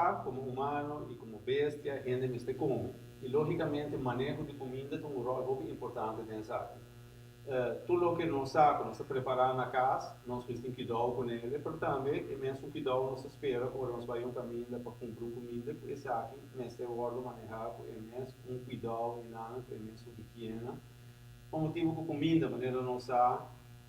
Sa komo humano i komo bestia hende mester kome i lógikamente maneho di kuminda ta un ròl hopi importante den esaki. Tur loke nos sa ku nos ta prepará na kas, nos mester tin kidou ku nele, pero tambe e mesun kidou nos ta spera ku ora nos bai un kaminda pa kumpra un kuminda ku esaki mester wòrdu manehá ku e mes un kuidou i nan ku e mesun higiena. Pa motibu ku kuminda, manera nos sa,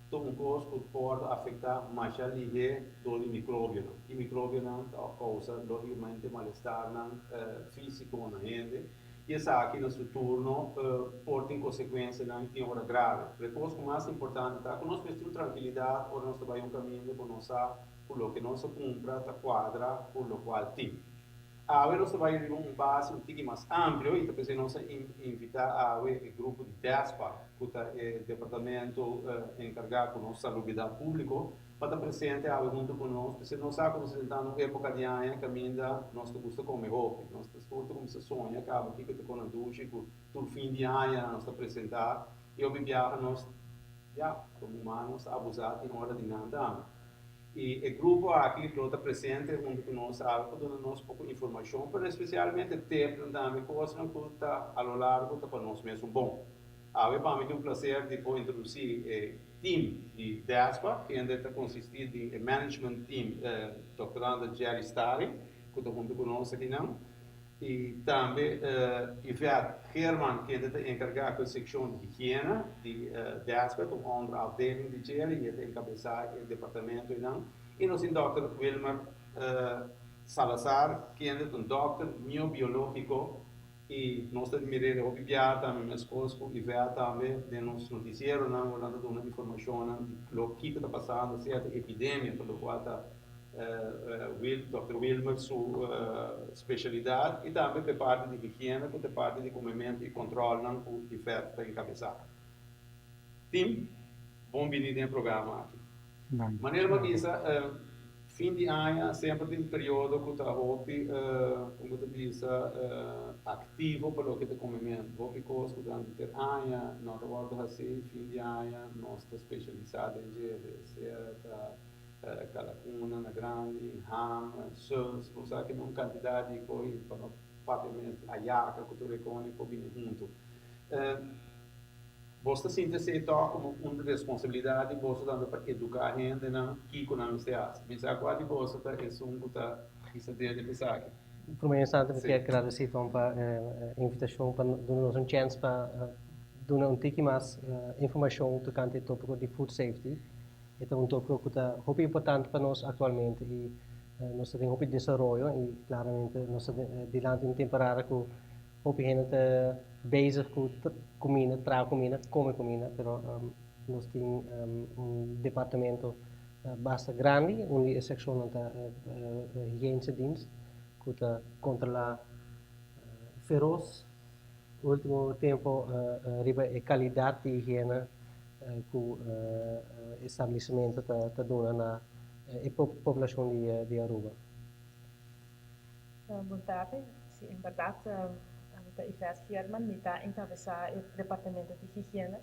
ta un kos ku por afektá masha lihé dor di mikrobionan. I mikrobionan ta kousa lógikamente malestarnan físiko na hende. I esaki na su turno por tin konsekuensianan tin ora grave. Pero e kos ku mas importante ta ku nos mester un trankilidat ora nos ta bai un kaminda ku nos sa ku loke nos a kumpra ta kuadra ku lokual tin. Awe nos ta bai riba un base un tiki mas amplio i ta p'esei nos a invitá awe e grupo di DESPA ku ta e departamento enkargá ku nos salubridat públiko pa ta presente awe huntu ku nos. P'esei nos sa ku nos ta sentá na un époka di aña kaminda nos ta gusta kome hopi. Nos ta tur ta kuminsá soña kaba kiko ta kona dushi ku tur fin di aña nos ta presentá i hopi biaha nos, ya, komo humano nos ta abusá tin ora di nan tambe. I e grupo aki lo ta presente huntu ku nos awe pa duna nos poko informashon, pero espesialmente tepnan tambe, kosnan ku ta a lo largo ta pa nos mesun bon. Awe pa mi tin un plaser di por introdusí e team di DESPA, kende ta konsistí di e management team, Dòktorando Jerry Stari, ku ta huntu ku nos akinan, I tambe Yvette Geerman kende ta enkargá ku e sekshon di higiena di DESPA, ta un onderafdeling di djel i e ta enkabesá e departamento einan. I nos tin dòkter Wilmer Salazar kende ta un dòkter miobiológiko i nos ta mir'é hopi bia tambe meskos ku Yvette tambe den nos notisieronan ora nan ta duna informashonnan di lo kiko ta pasando, sea ta epidemia pa lokual ta Wil, Dòkter Wilmer su specialidad y tambe p'e parti di higiena cu t'e parti di comemento y controlnan cu Yvette ta encabeza. Team, bon bini den e programa aki. Manera bo a bisa, fin di aña semper tin periodo cu ta hopi, como bo ta bisa, activo pa loke ta comemento. Hopi cos cu durante ter aña no ta wordo haci, fin di aña nos ta specialisa den dje, sea ta. Kalakuna na grandi, ham, sus, bo sa ki un kantidat di koi pa no papia mes di ayaka ku tur e koni por bini huntu. Bos ta sinti esei tòg komo un responsabilidat di boso tambe pa eduká hendenan kiko nan mester hasi. Mi sa kua di boso ta esun ku ta hisa dede pa esaki. Promé instante mi kier gradesí Tom pa e invitashon pa duna nos un chèns pa duna un tiki mas informashon tokante e tópiko di food safety. E ta un tópiko ku ta hopi importante pa nos aktualmente i nos ta den hopi desaroyo i klaramente nos ta dilanti un temporada ku hopi hende ta bezig ku kuminda, traha kuminda, kome kuminda, pero nos tin un departamento basta grandi, un di e sekshonnan ta Higiënische Dienst ku ta kontrolá feros ultimo tempo riba e kalidat di higiena ku establesimentu ta duna na e poblashon di Aruba. Bon tardi. Si, en bèrdat mi ta Yvette Geerman, mi ta enkabesá e departamento di higiena.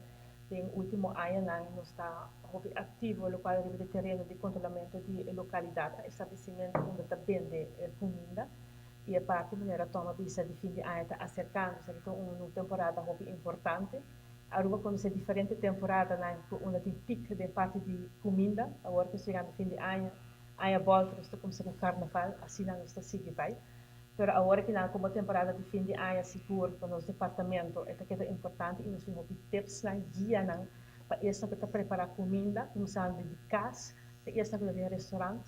Den último añanan nos ta hopi aktivo lokual riba di tereno di kontrolamentu di e lokalidat, establesimentu unda ta bende kuminda. I e parti manera Tom a bisa di fin di aña ta aserkando, esaki ta un temporada hopi importante. Aruba konosé diferente temporadanan ku unda tin pik den parti di kuminda. Awor ku yegando fin di aña, aña bòlta nos ta kuminsá ku karnaval, asina nos ta sigui bai. Pero awor aki nan komo temporada di fin di aña sigur pa nos departamento e ta keda importante i nos tin hopi tipsnan, guianan pa esnan ku ta prepará kuminda, kuminsando di kas te esnan ku ta den restaurant,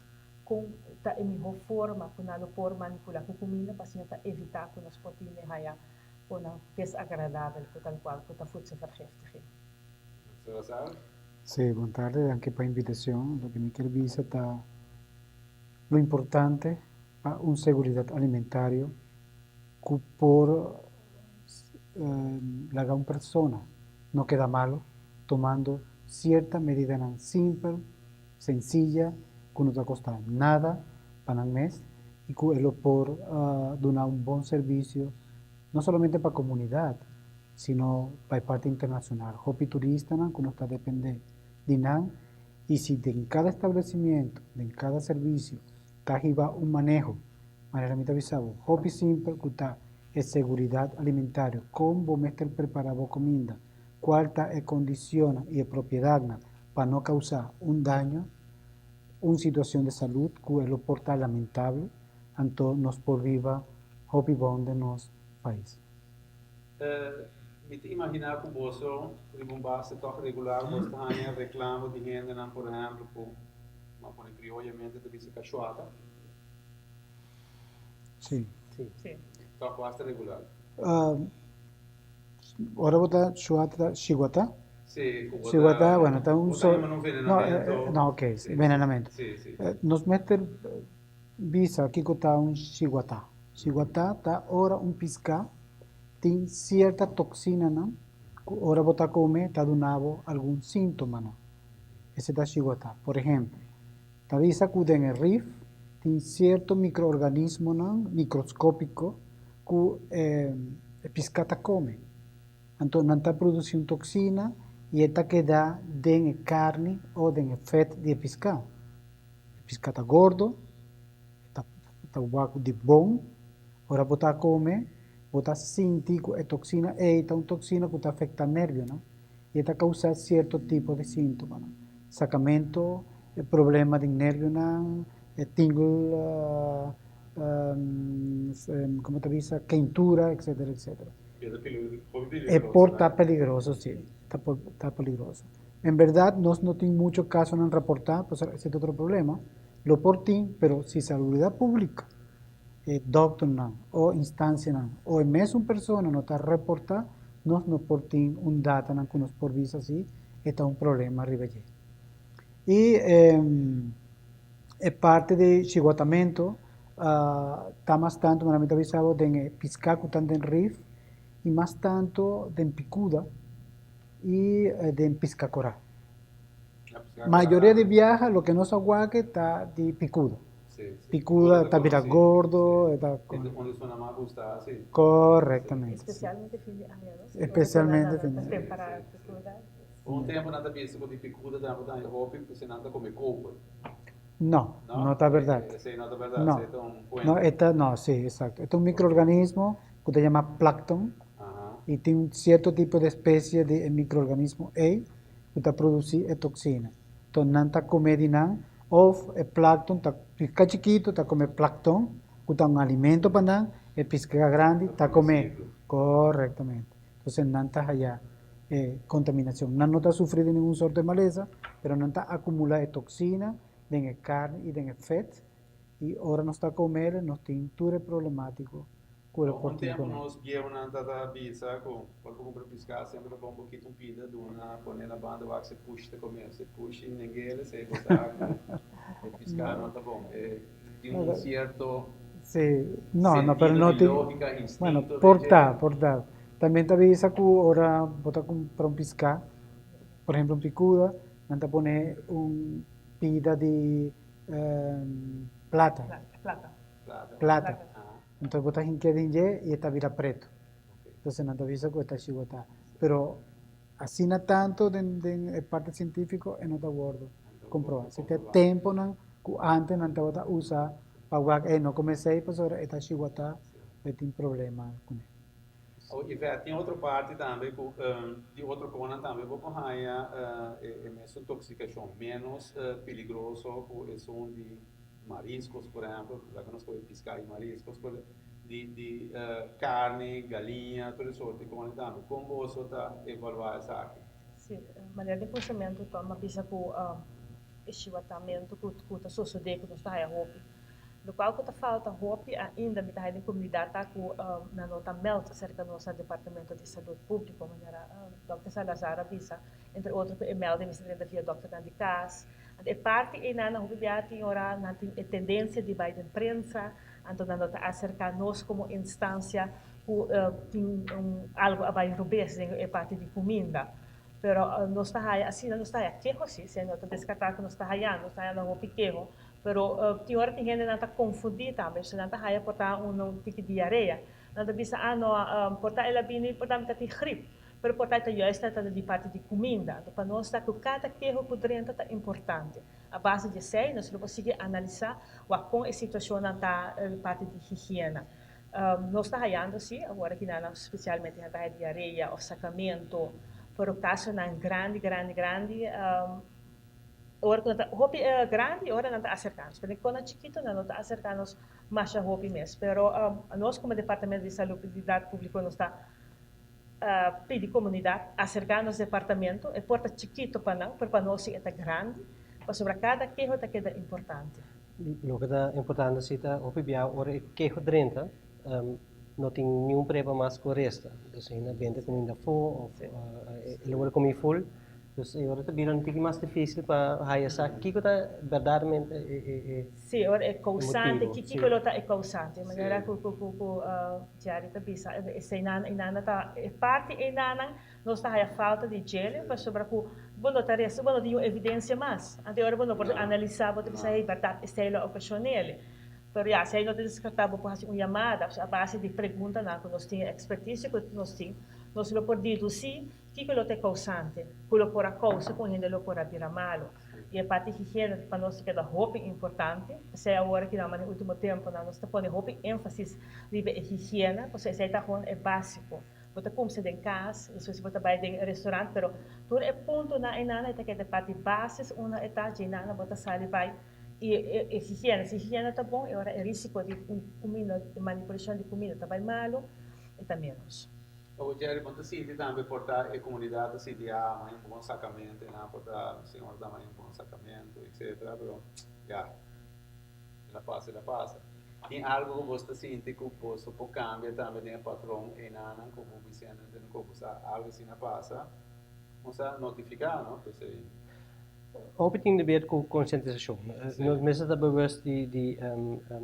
kon ta e mihó forma ku nan lo por manipulá ku kuminda pa asina ta evitá ku nos por tin e haya Una desagradabel ku tal kual ku ta voedselvergiftiging. Salazar. Sí, bon tarde, danki pa invitacion. Loke mi kier bisa ta lo importante pa un seguridad alimentario cu por laga un persona no keda malo tomando cierta medidanan simpel, sencilla cu no ta costa nada pa nan mes y cu e lo por duna un bon servicio no solamente pa comunidad sino pa e parti internacional. Hopi turistanan cu nos ta depende di nan y si den cada establecimiento, den cada servicio ta hiba un maneho Manera mi ta bisa bo, hopi simpel ku ta e seguridat alimentario, kon bo mester prepará bo kuminda, kual ta e kondisionnan i e propiedatnan pa no kousá un daño, un situashon di salud ku e lo por ta lamentable, anto nos por biba hopi bon den nos pais. Mi ta imaginá ku boso riba un base tòg regular boso ta haña reklamo di hendenan, por ehèmpel, ku, bo a pone krioyamente ta bisa kashuata. Sí. Sí. Tòg basta regular. Ora bo ta shuata ta shiguatá? Sí, ku bo ta. Shiguatá, bueno, ta un Bo ta yama un venenamentu. No, ok, venenamentu. Sí, sí. Nos mester bisa kiko ta un shiguatá. Shiguatá ta ora un piská tin sierta toksinanan ku ora bo ta kome ta duna bo algun síntomanan. Esei ta shiguatá. Por ehèmpel, Ta bisa ku den e rif tin sierto mikroorganismonan mikroskópiko ku e piská ta kome. Anto nan ta produsí un toksina i e ta keda den e karni o den e fèt di e piská. E piská ta gordo, e ta ta wak di bon. Ora bo ta kome, bo ta sinti ku e toksina ei ta un toksina ku ta afektá nervionan i e ta kousá sierto tipo di síntomanan, sakamento, e problema di nervionan, e tingle, como ta bisa, keintura, etcetera, etcetera. E por ta peligroso, si, ta por ta peligroso. En berdad nos no tin mucho casonan raporta, pasobra ese ta otro problema, lo por tin, pero si salubridad publica, e dokternan o instancianan o e mesun persona no ta reporta, nos no por tin un datanan cu nos por bisa si e ta un problema riba dje. I e parti di shiguatamento ta mas tantu, manera mi ta bisa bo, den e piská ku ta den rif i mas tantu den pikuda i den piska korá. Mayoria di biaha loke nos a wak ta di pikuda. Pikuda ta bira gordo, e ta. Korektamente. Espesialmente fin di aña, no? Espesialmente fin di aña. Un tempu nan ta bisa ku di pikuda tambe ta haña hopi pasobra nan ta kome koper. No, no ta bèrdat. Esei no ta bèrdat, No. esei ta un kuenta. No, e ta, no, sí, eksakto. E ta un mikroorganismo ku ta yama plakton i tin un sierto tipo di espesie di e mikroorganismo ei ku ta produsí e toksina. Enton nan ta kome di nan òf e plakton ta piska chikitu ta kome plakton ku ta un alimento pa nan, e piska grandi ta kome. Korektamente. Entonces nan ta haya e contaminacion. Nan no ta sufri di ningun sorto di malesa, pero nan ta acumula e toxina den e carni y den e vet y ora nos ta come nos tin tur e problematico cu e por Un tin tempo cu nan. nos bieunan ta ta bisa cu ora bo cumpra pisca semper ta bon bo kita un pida duna pone na banda wak si pushi ta come. Si pushi nengele esey bo sa cu e pisca no ta bon. E tin un cierto Sí, no, no, pero sentido no di tin, logica, bueno, instinto por den ta, dje. por ta. También ta bisa cu ora bo ta cumpra un pisca, por ejemplo un picuda, nan ta pone un pida di plata. Plata. Plata. Plata. Entonces bo ta hinkia den dje y e ta bira preto. Entonces nan ta bisa cu e ta shigotá. Pero asina tanto den den e parte científico e no ta wordo comprobá. Si ta e temponan cu antes nan tabata usa pa wak ey no come esey pasobra e ta shigotá o e tin problema cune. Oh, Yvette, tin otro parti tambe cu di otro conan tambe bo por haña e mesun toxicacion, menos peligroso cu esun di mariscos, por ehempel, laga nos coge pisca y mariscos, pero di di carni, galiña, tur e sorti cone tambe. Con boso ta evalua esaki? Si, manera di funcionamento ta mi a bisa cu e shiwatamento cu ta sosode cu nos ta haya hopi. Lokual ku ta falta hopi ainda mi ta haya den komunidat ta ku nan no ta meld aserka nos na Departamento di Salud Públiko, manera Dòkter Salazar a bisa, entre otro ku e melding mester drenta via dòkternan di kas. Anto e parti einan nan hopi bia tin ora nan tin e tendensia di bai den prensa, anto nan no ta aserka nos komo instansia ku tin un algu a bai robes den e parti di kuminda. Pero nos ta haya asina nos ta haya keho si, si no ta deskartá ku nos ta hayando, nos ta hayando hopi keho. Pero tin ora tin hendenan ta confundí tambe, so nan ta haya por ta un tiki diarea. Nan ta bisa, ah no, por ta el a bini, por ta mi ta tin grip. Pero por ta juist ta di parti di kuminda. Pa nos ta ku kada keho ku drenta ta importante. A base di esei, nos lo sigui analisá kon e situashon ta parti di higiena. Nos ta hayando sí, awor aki nan spesialmente ta diarea òf sakamentu, pero kasonan grandi, grandi, grandi, ora ku ta hopi grandi, ora nan ta aserká nos. Pero kon chikitu, nan no ta aserká nos masha hopi mes. Pero nos komo Departamento di Salubridat Públiko nos ta pidi komunidat aserká nos departamento. E por ta chikitu pa nan, pero pa nos sí ta grandi, pasobra kada keho ta keda importante. Loke ta importante si ta hopi bia ora e keho drenta, no tin ningun prueba mas ku resta. Dus ainda benta kuminda afó òf e lo kome full. Dus e ora ta bira un tiki mas difísil pa haya sa kiko ta berdaderamente e Sí, ora e kousante, kiko lo ta e kousante. Manera ku Jerry ta bisa, eseinan einan ta e parti einan nos ta haya falta di dje, pasobra ku bo no ta res, bo no tin evidensia mas. Anto ora bo no por analisá, bo ta bisa, hey, berdat esei lo okashon'é. Pero ya, si no ta deskartá, bo por hasi un yamada a base di preguntanan ku nos tin, ekspertise ku nos tin, nos lo por dedusí kiko lo ta e kousante, ku lo por a kousa ku hende lo por a bira malu. I e parti higiena pa nos keda hopi importante. Esei awor ku na último tempu nos ta pone hopi énfasis riba e higiena, pasobra esei ta gewoon e básiko. Bo ta kuminsá den kas, despues bo ta bai den restorant, pero tur e puntonan einan ta keda parti basis unda e ta, djeinan bo ta sali bai e higiena. Si higiena ta bon, e ora e risiko di kuminda, di manipulashon di kuminda ta bai malu, e ta menos. O Jerry, bo ta sinti tambe por ta e komunidat ta sinti, ah, m'a un bon sakamentu, no, por ta señor ta un bon sakamentu, etc. Pero ya, el a pasa, el a pasa. Tin algu ku bo ta sinti ku bo por kambia tambe den patron einan ku bo disiendo ku algu asina pasa, bo ta notifiká, no? Pues, Hopi tin di ber ku konsientisashon. Nos mester ta bewust di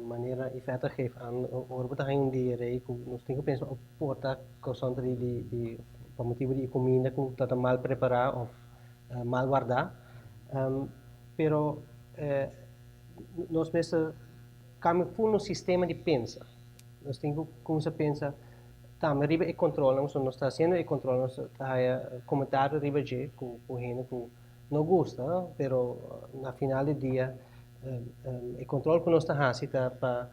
manera Yvette geeft aan, ora bo ta un diarrea ku nos tin ku pensa op por ta kousante di pa motibu di kuminda ku ta mal prepará òf mal wardá. Pero nos mester kambia full nos sistema di pensa. Nos tin ku kuminsá pensa tambe riba e kontrol, nos ta hasiendo e kontrol, nos ta haya komentario riba dje ku hende ku no gusta, pero na final di dia e kontrol ku nos ta hasi ta pa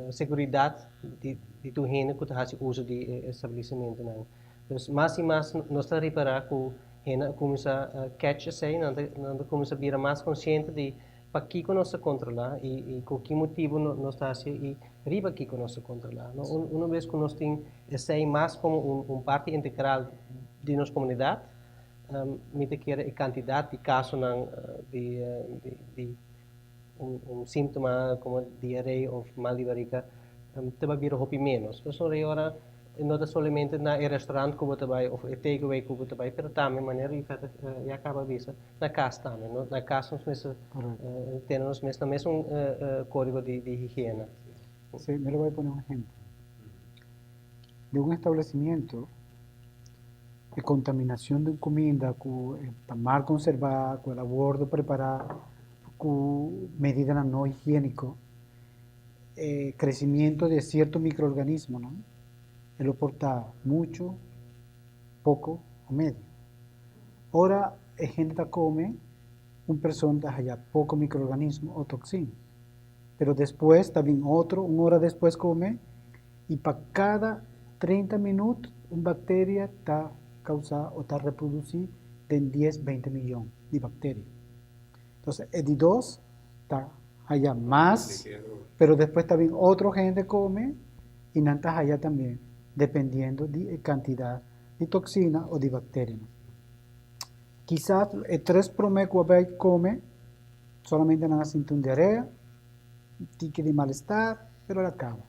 seguridat di tur hende ku ta hasi uso di establesimentonan. Dus mas i mas nos ta ripará ku hende a kuminsá catch esei, nan ta kuminsá bira mas konsiente di pakiko nos ta kontrolá i ku ki motibu nos ta hasi i riba kiko nos ta kontrolá. No, un bes ku nos tin esei mas komo un parti integral di nos komunidat, mi ta kere e kantidat di kasonan di un síntoma komo diarrea òf mal di barika ta bai bira hopi menos. Pasobra ora no ta solamente na e restaurant ku bo ta bai òf e takeaway ku bo ta bai, pero tambe manera Yvette ya kaba bisa, na kas tambe. No? Na kas nos mester tene nos mes na mesun kódigo di higiena. Sí, me lo voy a poner un ejemplo. De un establecimiento de contaminación de comida ku ta mal konservá, ku el a wòrdu prepará, ku medidanan no higiéniko, crecimiento de cierto microorganismo, no? E lo por ta muchu, poko o medio. Ora e hende ta kome, un persona ta haya poko microorganismo o toksina. Pero despues ta bin otro, un ora despues kome, i pa kada 30 minüt un bakteria ta kousa o ta reprodusí den 10, 20 mion di bakteria. Entonses, e di dos ta haya mas, pero despues ta bin otro hende kome i nan ta haya tambe, dependiendo di kantidat di toksina o di bakteria. Kisas e tres promé ku bai kome, solamente nan a sinti un diarea, un tiki di malestar, pero el a kaba.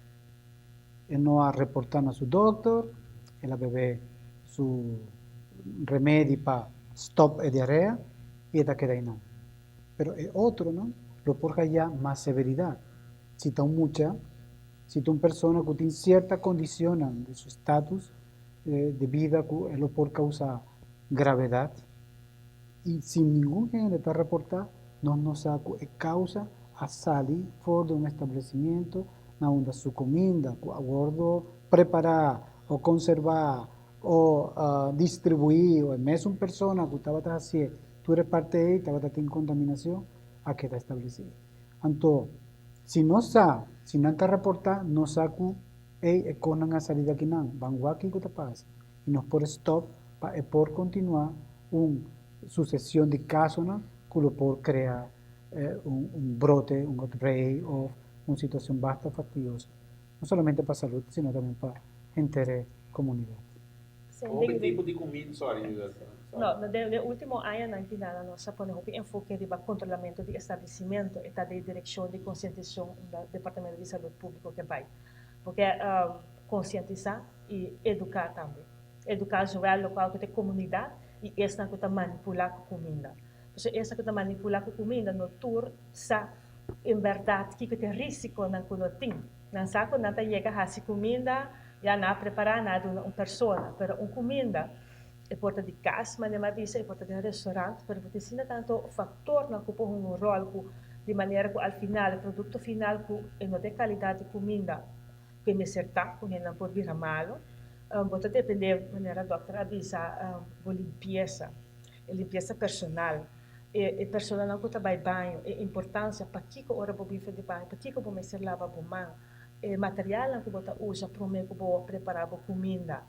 E no a reportá na su dòkter, el a bebe su remedi pa stòp e diarea i e ta keda einan. Pero e otro no, lo por haya mas severidat. Si ta un mucha, si ta un persona ku tin sierto kondishonnan di su status di bida ku e lo por kousa gravedat i sin ningun hende ta reportá, nos no sa ku e kousa a sali for di un establesimentu na unda su kuminda ku a wòrdu prepará o konservá. O distribuí o e mesun persona ku tabata hasié tur e parte ei tabata tin kontaminashon a keda establesí. Anto si nos sa, si nan ta reportá, nos sa ku ei e kosnan a sali di akinan, ban wak kiko ta pasa i nos por stòp pa e por kontinuá un susesion di kasonan ku lo por krea un brote, un outbreak òf un situashon basta fastidioso. No solamente pa salud, sino tambe pa henter e comunidad. Hopi tipo di cuminda, sorry. No, den e ultimo añanan ki nan nos a pone hopi enfoke riba controlamento di establecimento, e ta den direccion di concientisacion di Departamento di Salud Publico cu bay. Porque concientisa y educa tambe. Educa zowel locual cu e comunidad y esnan cu ta manipula cu cuminda. Entonces, esnan cu ta manipula cu cuminda no tur sa en berdad kico ta e risiconan cu nan tin. Nan sa cu nan ta yega haci cuminda, ya nan a prepara nan a duna un persona, pero un cuminda e por ta di cas, manera mi a bisa, e por ta di un restaurant, pero bo tin tanto factornan cu por hunga un rol cu di manera cu al final e producto final cu e no tin calidad di cuminda cu mester ta, cu nan por bira malo. Bo ta depende, manera dokter a bisa, bo limpieza, e limpieza personal, e personanan cu ta bay baño, e importancia pakico ora bo bin for di baño, pakico bo mester laba bo man, e materialnan cu bo ta usa prome cu bo prepara bo cuminda.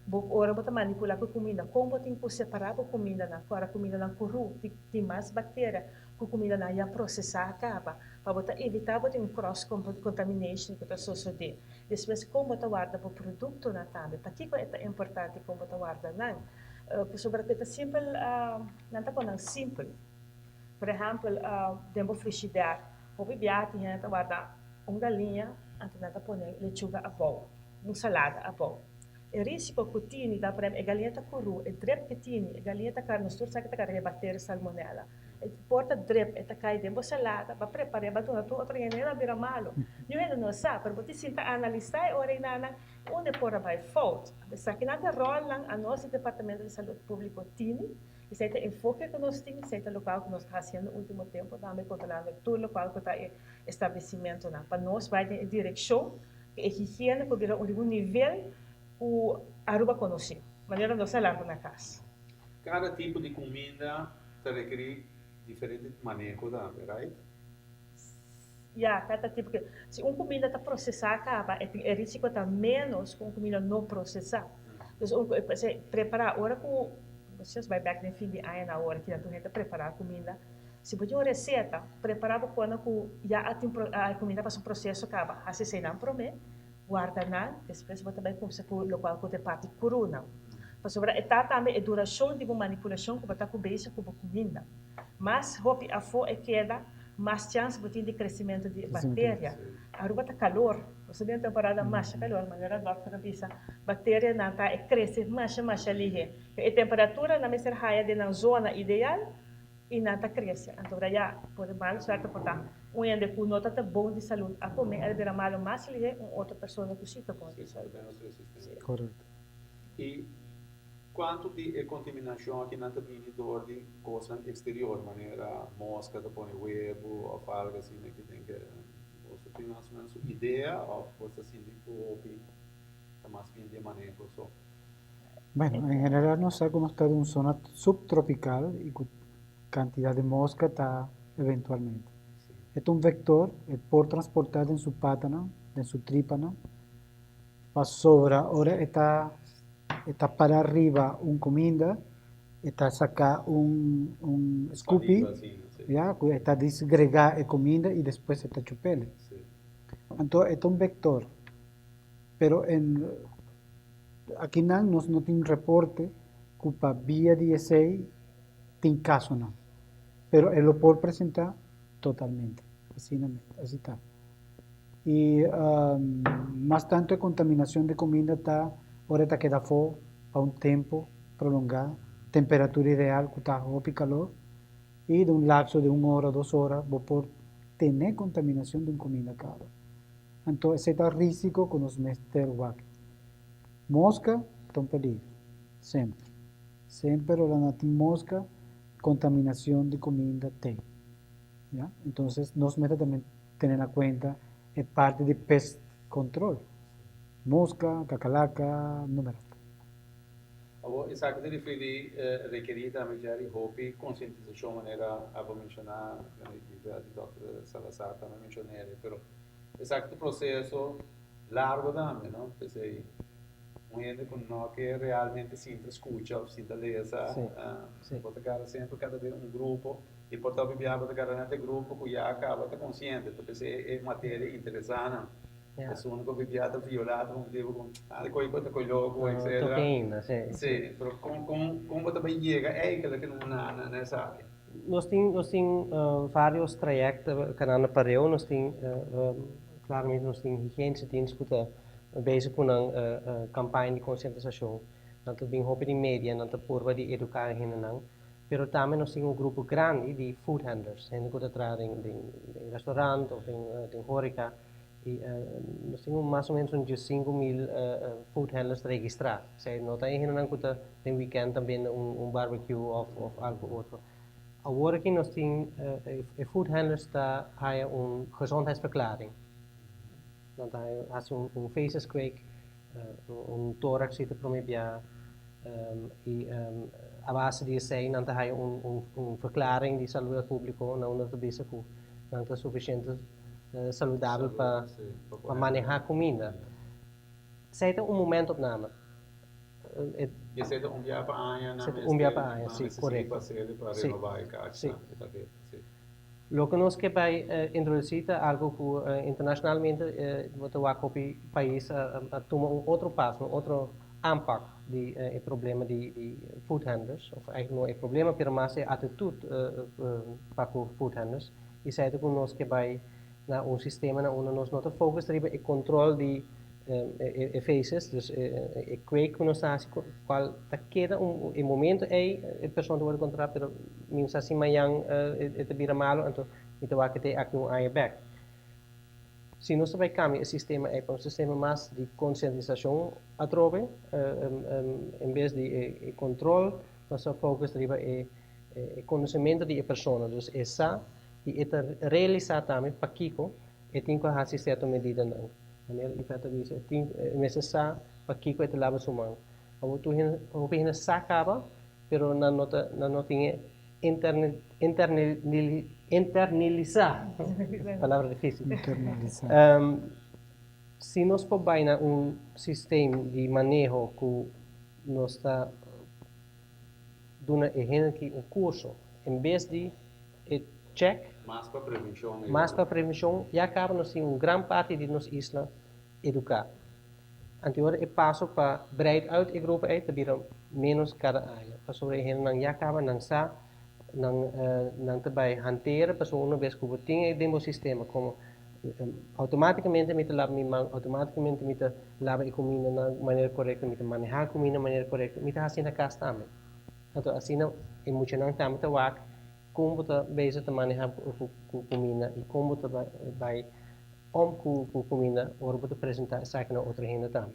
Bo ora bo ta manipula cu cuminda, con bo tin cu separa bo cumindanan, ora cumindanan cru tin mas bacteria cu cumindanan ya procesa caba, pa bo ta evita bo tin un cross contamination cu ta sucede. Despues, con bo ta warda bo productonan tambe, pakico ta importante con bo ta warda nan. Pasobra ta simpel, nan ta pone simpel. Por ehempel, den bo frigidaire, hopi biaha tin hende ta warda un galiña, anto nan ta pone lechuga abou, un salada abou. E risico cu tin, ta, por ehempel, e galiña ta cru, e drip cu tin, e galiña ta carga, nos tur sa cu ta carga bacteria salmonella. E por ta drip, e ta cay den bo salada, bo a prepara, bo a duna tur otro hende, a bira malo. Niun hende no sa, pero bo tin sinta analisa e ora nan unda por a bay fout. Esakinan ta rolnan anos di Departamento di Salud Publico tin, esey ta enfoke cu nos tin, esey ta locual cu nos ta haciendo ultimo tempo, tambe controlando tur locual cu ta e establecimentonan. Pa nos bay den e direccion, e higiene por bira un nivel cu Aruba conoce, manera nos a lanta na cas. Cada tipo di cuminda ta rekeri diferente maneho tambe, right? Ja, cada tipo cu si un cuminda ta procesa caba, e risico ta menos cu un cuminda no procesa. Dus un, si prepara ora cu bo bay back den fin di aña na ora cu tur hende prepara cuminda. Si bo tin un receta, prepara bo cona cu ya tin e cuminda pasa un proceso caba, haci esey prome, warda nan, despues bo ta bay cuminsa cu locual cu ta parti cru nan. Pasobra e ta tambe e duracion di bo manipulacion cu bo ta cu bezig cu bo cuminda. Mas hopi afo e keda, mas chance bo tin di crecimento di bacteria. Aruba ta calor, bo den temporada mas calor, manera dokter a bisa, bacterianan ta e crece mas mas lihe. E temperatura nan mester haya den e zona ideal y nan ta crece. Anto, ya, por mal suerte por ta un hende cu no ta bon di salud a come, el bira malo mas lihe, un otro persona cu si ta bon di salud. Menos resistente. Correcto. Y cuanto di e contaminacion aki nan ta bini door di cos exterior, manera mosca ta pone webo of algo asina cu tin cu bo tin mas o menos idea of bo ta sinti cu hopi ta mas bien di maneho so? Bueno, en general nos sa cu ta den un zona subtropical y cu cantidad di mosca ta eventualmente. E ta un vector, e por transporta den su patanan, den su tripanan, pasobra ora e ta para ariba un cuminda, e ta saca un scupi, Saliva, si. Ya, cu e ta disgrega e cuminda y despues e ta chup'e. Anto, e ta un vector. Pero aki nan, nos no tin reporte cu pa via di esey tin casonan. Pero e lo por presenta totalmente. Asina, asina ta. Y mas tanto e contaminacion di cuminda ta ora ta keda afo pa un tempo prolonga, temperatura ideal cu ta hopi calor y di un lapso di un ora, 2 ora, bo por tene contaminacion di un cuminda caba. Anto, esey ta risico cu nos mester wak. Mosca ta un peliger, semper. Semper ora nan tin mosca, contaminacion di cuminda tin. Ya? Entonces, nos mester tambe tene na cuenta e parti di pest control. Mosca, cacalaca, numero. Awor, esaki ta referí rekerí tambe Jerry hopi konsientisashon manera abo menshoná, Dòkter Salazar tambe menshon'é, pero esaki ta proseso largo tambe, no? P'esei un hende ku no ke realmente sinta skucha òf sinta lesa, bo ta gara semper kada bes un grupo i por ta hopi biaha bo ta gara net e grupo ku ya kaba ta konsiente, ta p'esei e materia interesá nan. Esun ku hopi biaha ta violá ta motibu ku a ta koi ta koi loko etcetera. Si, pero kon kon kon bo ta bai yega eigentlik na na esaki? Nos tin nos tin varios trayekto kanando pareu, nos tin Claramente nos tin higiënische dienst ku ta bezig ku nan kampaña di konsientisashon. Nan ta bin hopi di media, nan ta purba di eduká e hendenan. Pero tambe nos tin un grupo grandi di food handlers, hende ku ta traha den den restaurant òf den den horeca. I nos tin un mas o menos un 15.000 food handlers registrá. Esei no ta e hendenan ku ta den wikènt ta bende un barbecue òf òf algu otro. Awor aki nos tin e food handlers ta haya un gezondheidsverklaring. Nan ta haya hasi un feces-kweek, un thorax si ta prome bia y a base di esey nan ta haya un verklaring di salubridad publico na unda ta bisa cu nan ta suficiente saludabel pa maneha cuminda. Esey ta un momentopname. I esei ta un bia pa aña nan mester Un bia pa aña, si, korekto. Sigui pas'e pa renobá e kaartnan i tarheta, si. Loke nos ke bai introdusí ta algu ku internashonalmente bo ta wak hopi pais a tuma un otro paso, un otro aanpak di e problema di food handlers, òf eigenlijk no e problema pero mas e atitut pa ku food handlers. I esei ta ku nos ke bai na un sistema na unda nos no ta focus riba e control di e feces, dus e kweek ku nos ta hasi kual ta keda un e momento ei e persona ta wòrdu kontrolá pero mi no sa si mañan e ta bira malo anto mi ta wak te aki un aña bèk. Si nos ta bai kambia e sistema ei pa un sistema mas di konsientisashon atrobe en bes di e kontrol nos ta focus riba e konosementu di e persona, dus e sa i e ta realisá tambe pakiko e tin ku hasi sierto medidanan. Manera Yvette ta bisa, e tin, e mester sa pakiko e ta laba su man. Awor tur hende, hopi hende sa kaba, pero nan no ta, nan no tin e interne, interne, internalisá, palabra difícil. Internalisá. Si nos por bai na un sistem di maneho ku nos ta duna e hende aki un kurso, en bes di e check. Mas pa prevenshon. Mas pa prevenshon, ya kaba nos tin un gran parti di nos isla eduká. Anto ora e paso pa breid uit e grupo ei ta bira ménos kada aña, pasobra e hendenan ya kaba nan sa, nan nan ta bai hantera, pasobra una bes ku bo tin e den bo sistema komo outomátikamente mi ta laba mi man, outomátikamente mi ta laba e kuminda na manera korekto, mi ta manehá kuminda na manera korekto, mi ta hasi na kas tambe. Anto asina e muchanan tambe ta wak kon bo ta bezig ta maneha ku kuminda i kon bo ta bai om ku kuminda ora bo ta presentá esaki na otro hende tambe.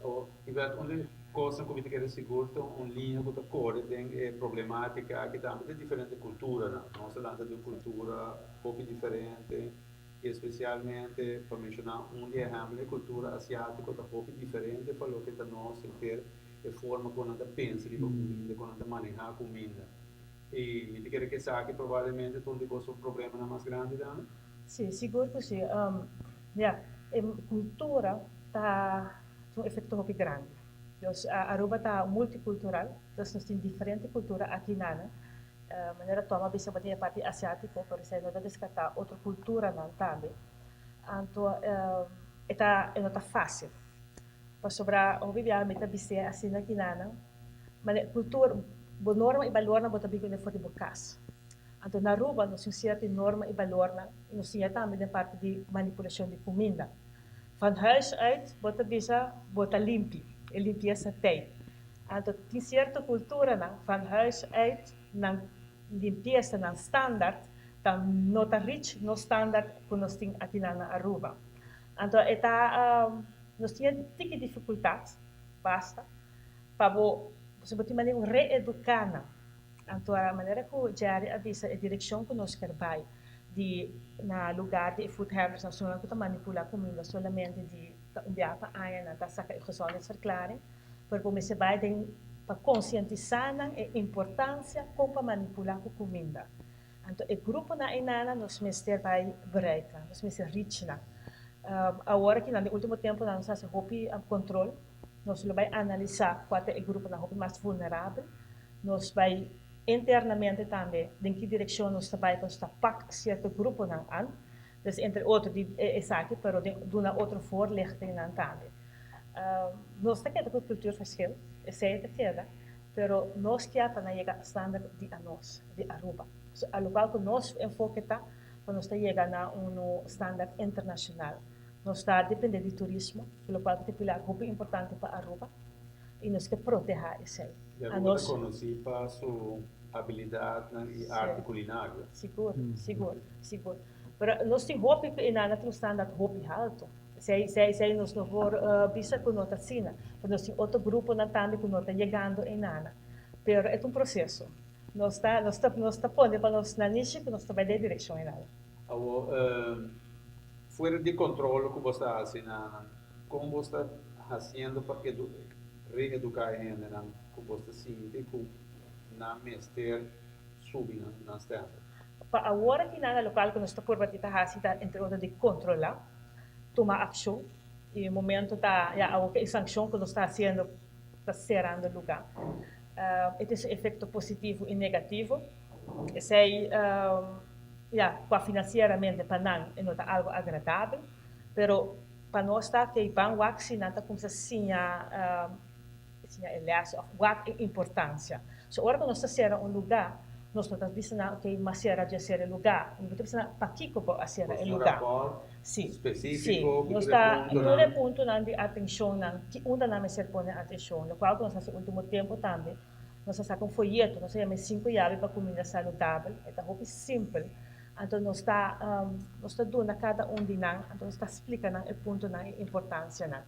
Awor, Ivette, un di kosnan ku mi ta kere sigur ta un liña ku ta kore den e problematika aki tambe ta diferente kulturanan. Nos ta lanta di un kultura hopi diferente i espesialmente, pa menshoná un di ehèmpel, e kultura asiátiko ta hopi diferente pa loke ta nos henter e forma ku nan ta pensa riba kuminda, ku nan ta manehá kuminda. I mi ta kere ku esaki probablemente ta un di boso problemanan mas grandi tambe. Sí, sigur ku sí. Ya, e kultura ta tin un efekto hopi grandi. Dus Aruba ta multikultural, dus nos tin diferente kultura aki nan. Manera Tom a bisa bo tin e parti asiátiko, pero esei no ta deskartá otro kulturanan tambe. Anto e ta e no ta fásil. Pasobra hopi biaha mi ta bis'é asina ki nan, manera kultura, bo norma i balornan bo ta bin kuné for di bo kas. Anto na Aruba nos tin sierto norma i balornan i nos siña tambe den parti di manipulashon di kuminda. Van huis uit bo ta bisa bo ta limpi, e limpiesa tei. Anto tin sierto kulturanan van huis uit nan limpiesa, nan standaard ta no ta reach nos standaard ku nos tin akinan na Aruba. Anto e ta nos tin e tiki difikultat basta pa bo pasobra bo tin manera di reeduká nan. Anto a manera ku Jerry a bisa e direkshon ku nos ker bai di na lugar di e food handlers nan esunnan ku ta manipulá kuminda solamente di ta un biaha pa aña nan ta saka e gezondheidsverklaring pero bo mester bai den. Pa konsientisá nan e importansia kon pa manipulá ku kuminda. Anto e gruponan einana nos mester bai bereika, nos mester reach nan. Awor aki nan den ultimo temponan nos hasi hopi kontrol, nos lo bai analisá kua ta e gruponan hopi mas vulnerabel, nos bai internamente tambe den ki direkshon nos ta bai pa nos ta pak sierto gruponan an. Dus entre otro di esaki pero den duna otro voorlichtingnan tambe. Nos ta keda ku cultuurverschil, esei ta keda, pero nos kier pa nan yega standaard di anos, di Aruba. So alokual ku nos enfoke ta pa nos ta yega na unu standaard internacional. Nos ta depende di turismo, lokual ku ta pilar hopi importante pa Aruba i nos ke proteha esei. I Aruba ta konosí pa su abilidatnan i arte kulinario. Sigur, sigur, sigur. Pero nos tin hopi ku e nan a tin un standaard hopi halto. Esei, esei, esei nos no por bisa ku no ta asina. Pero nos tin otro gruponan tambe ku no ta yegando einana. Pero e ta un proseso. Nos ta, nos ta, nos ta pone pa nos nanishi ku nos ta bai den e direkshon einana. Awor, fuera di kontrol ku bo ta hasi na nan, kon bo ta hasiendo pa edu, reeduká e hendenan ku bo ta sinti ku nan mester subi nan, nan standard? Pa awor aki nan a lokual ku nos ta purba di ta hasi ta entre otro di kontrolá, tuma akshon i momento ta ya awor ku e sankshon ku nos ta hasiendo ta serando lugá. E tin su efekto positivo i negativo. Esei ya kua finansieramente pa nan e no ta algu agradabel, pero pa nos ta ke ban wak si nan ta kumsa siña siña e lès òf wak e importansia. So ora ku nos ta sera un lugá, nos no ta bisa nan okey mas sera dje sera e lugá. Nos ta bisa nan pakiko bo a sera e lugá. Si, si. Nos ta tur e puntonan di atenshonnan, ki unda nan mester pone atenshon. Lokual ku nos hasi ultimo tempu tambe, nos a saka un foyeto, nos a yama e sinku yabi pa kuminda saludabel. E ta hopi simpel. Anto nos ta nos ta duna kada un di nan, anto nos ta splika nan e puntonan, e importansianan.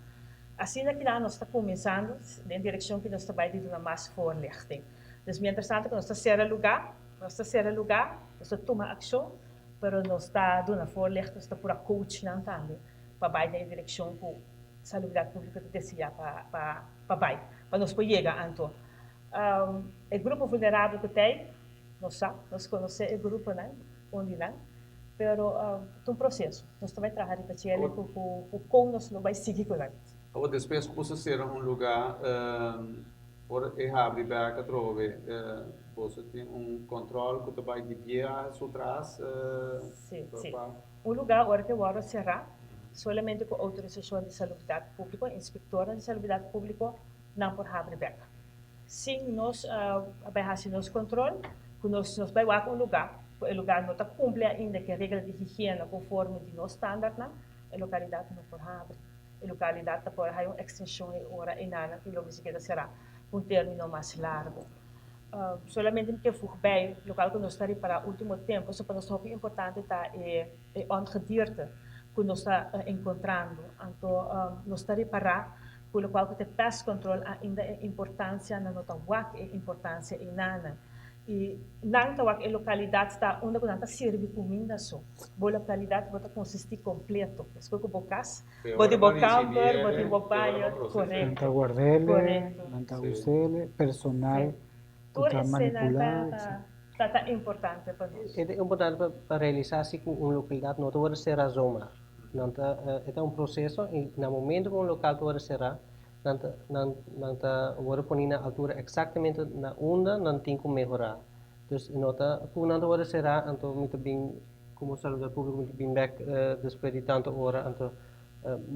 Asina kila nos ta kuminsando den direkshon ku nos ta bai di duna mas voorlichting. Dus mientras tanto ku nos ta sera lugá, nos ta sera lugá, nos ta tuma akshon, pero nos ta duna voorlichting, nos ta pura coach nan tambe pa bai den e direkshon ku Salubridat Públiko ta deseá pa pa bai, pa nos por yega anto. E grupo vulnerabel ku ta ei, nos sa, nos konosé e gruponan, un di nan, pero ta un proseso. Nos ta bai traha riba djele ku ku kon nos lo bai sigui ku nan. Awor despues ku boso sera un lugá, ora e habri bek atrobe, boso tin un kòntròl ku ta bai di bia su tras? Sí, sí. Un lugá ora ku e wòrdu será, solamente ku outorisashon di Salubridat Públiko, inspektornan di Salubridat Públiko, nan por habri bek. Sin nos a bai hasi nos control, cu nos nos bai wak un lugar, cu e lugar no ta cumpli ainda cu e regla di higiena conforme di nos standardnan, e localidad no por habri. E localidad ta por haya un extension e ora enanan y lo mester keda cera pa un termino mas largo. Solamente mi ke voeg bij, locual cu nos ta ripara ultimo tempo, so pa nos hopi importante ta e e ongedierte cu nos ta encontrando. Anto nos ta ripara cu locual cu ta e pest control ainda e importancia nan no ta wak e importancia enanan. Y nan ta wak e localidad ta unda cu nan ta sirbi cuminda so. Bo localidad bo ta consisti completo. Esco cu bo cas, bo tin bo camber, bo tin bo baño, correcto. Nan ta guardele, nan ta usele, personal cu ta manipula, etc. Ta ta importante pa nos. E ta importante pa realisa si cu un localidad no ta worde cera zomaar. Nan ta, e ta un proceso y na momento cu un local ta worde cera, nan ta, nan, nan ta worde poni na altura exactamente na unda nan tin cu mehora. Dus e no ta cu nan ta worde cera, anto mi ta bin como saludar publico mi ta bin bek despues di tanto ora, anto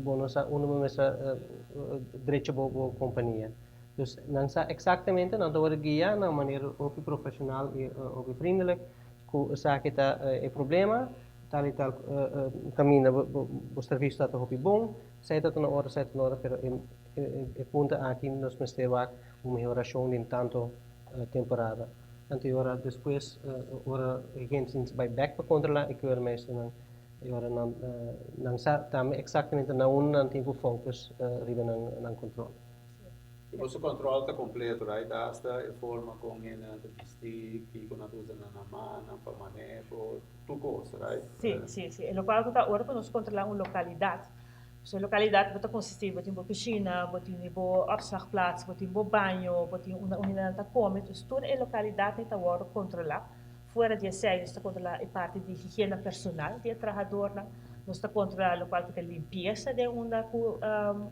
bo no sa unda bo mester drecha bo, bo compania. Dus nan sa exactamente, nan ta worde guia na un manera hopi profesional y hopi vriendelijk cu esaki ta e problema, tal y tal caminda bo servicio ta ta hopi bon, esey ta ta na ora, esey ta na ora, pero e punto aki nos mester wak un mehoracion den tanto temporada. Anto e ora despues ora e hende sinti bay bek pa controla e keurmeesternan e ora nan nan sa tambe exactamente na unda nan tin cu focus riba nan control. I boso control ta completo, right? Hasta e forma con hendenan ta bisti, kico nan ta usa na nan mannan pa maneho, tur cos, right? Sí, sí, sí. E locual cu ta ora cu nos controla un localidad. So lokalidat bo ta konsistí, bo tin bo kushina, bo tin bo opslagplaats, bo tin bo baño, bo tin unda hendenan ta kome. Dus tur e lokalidatnan ta wòrdu kontrolá. Fuera di esei nos ta kontrolá e parti di higiena personal di e trahadornan. Nos ta kontrolá lokual ku ta limpiesa den unda ku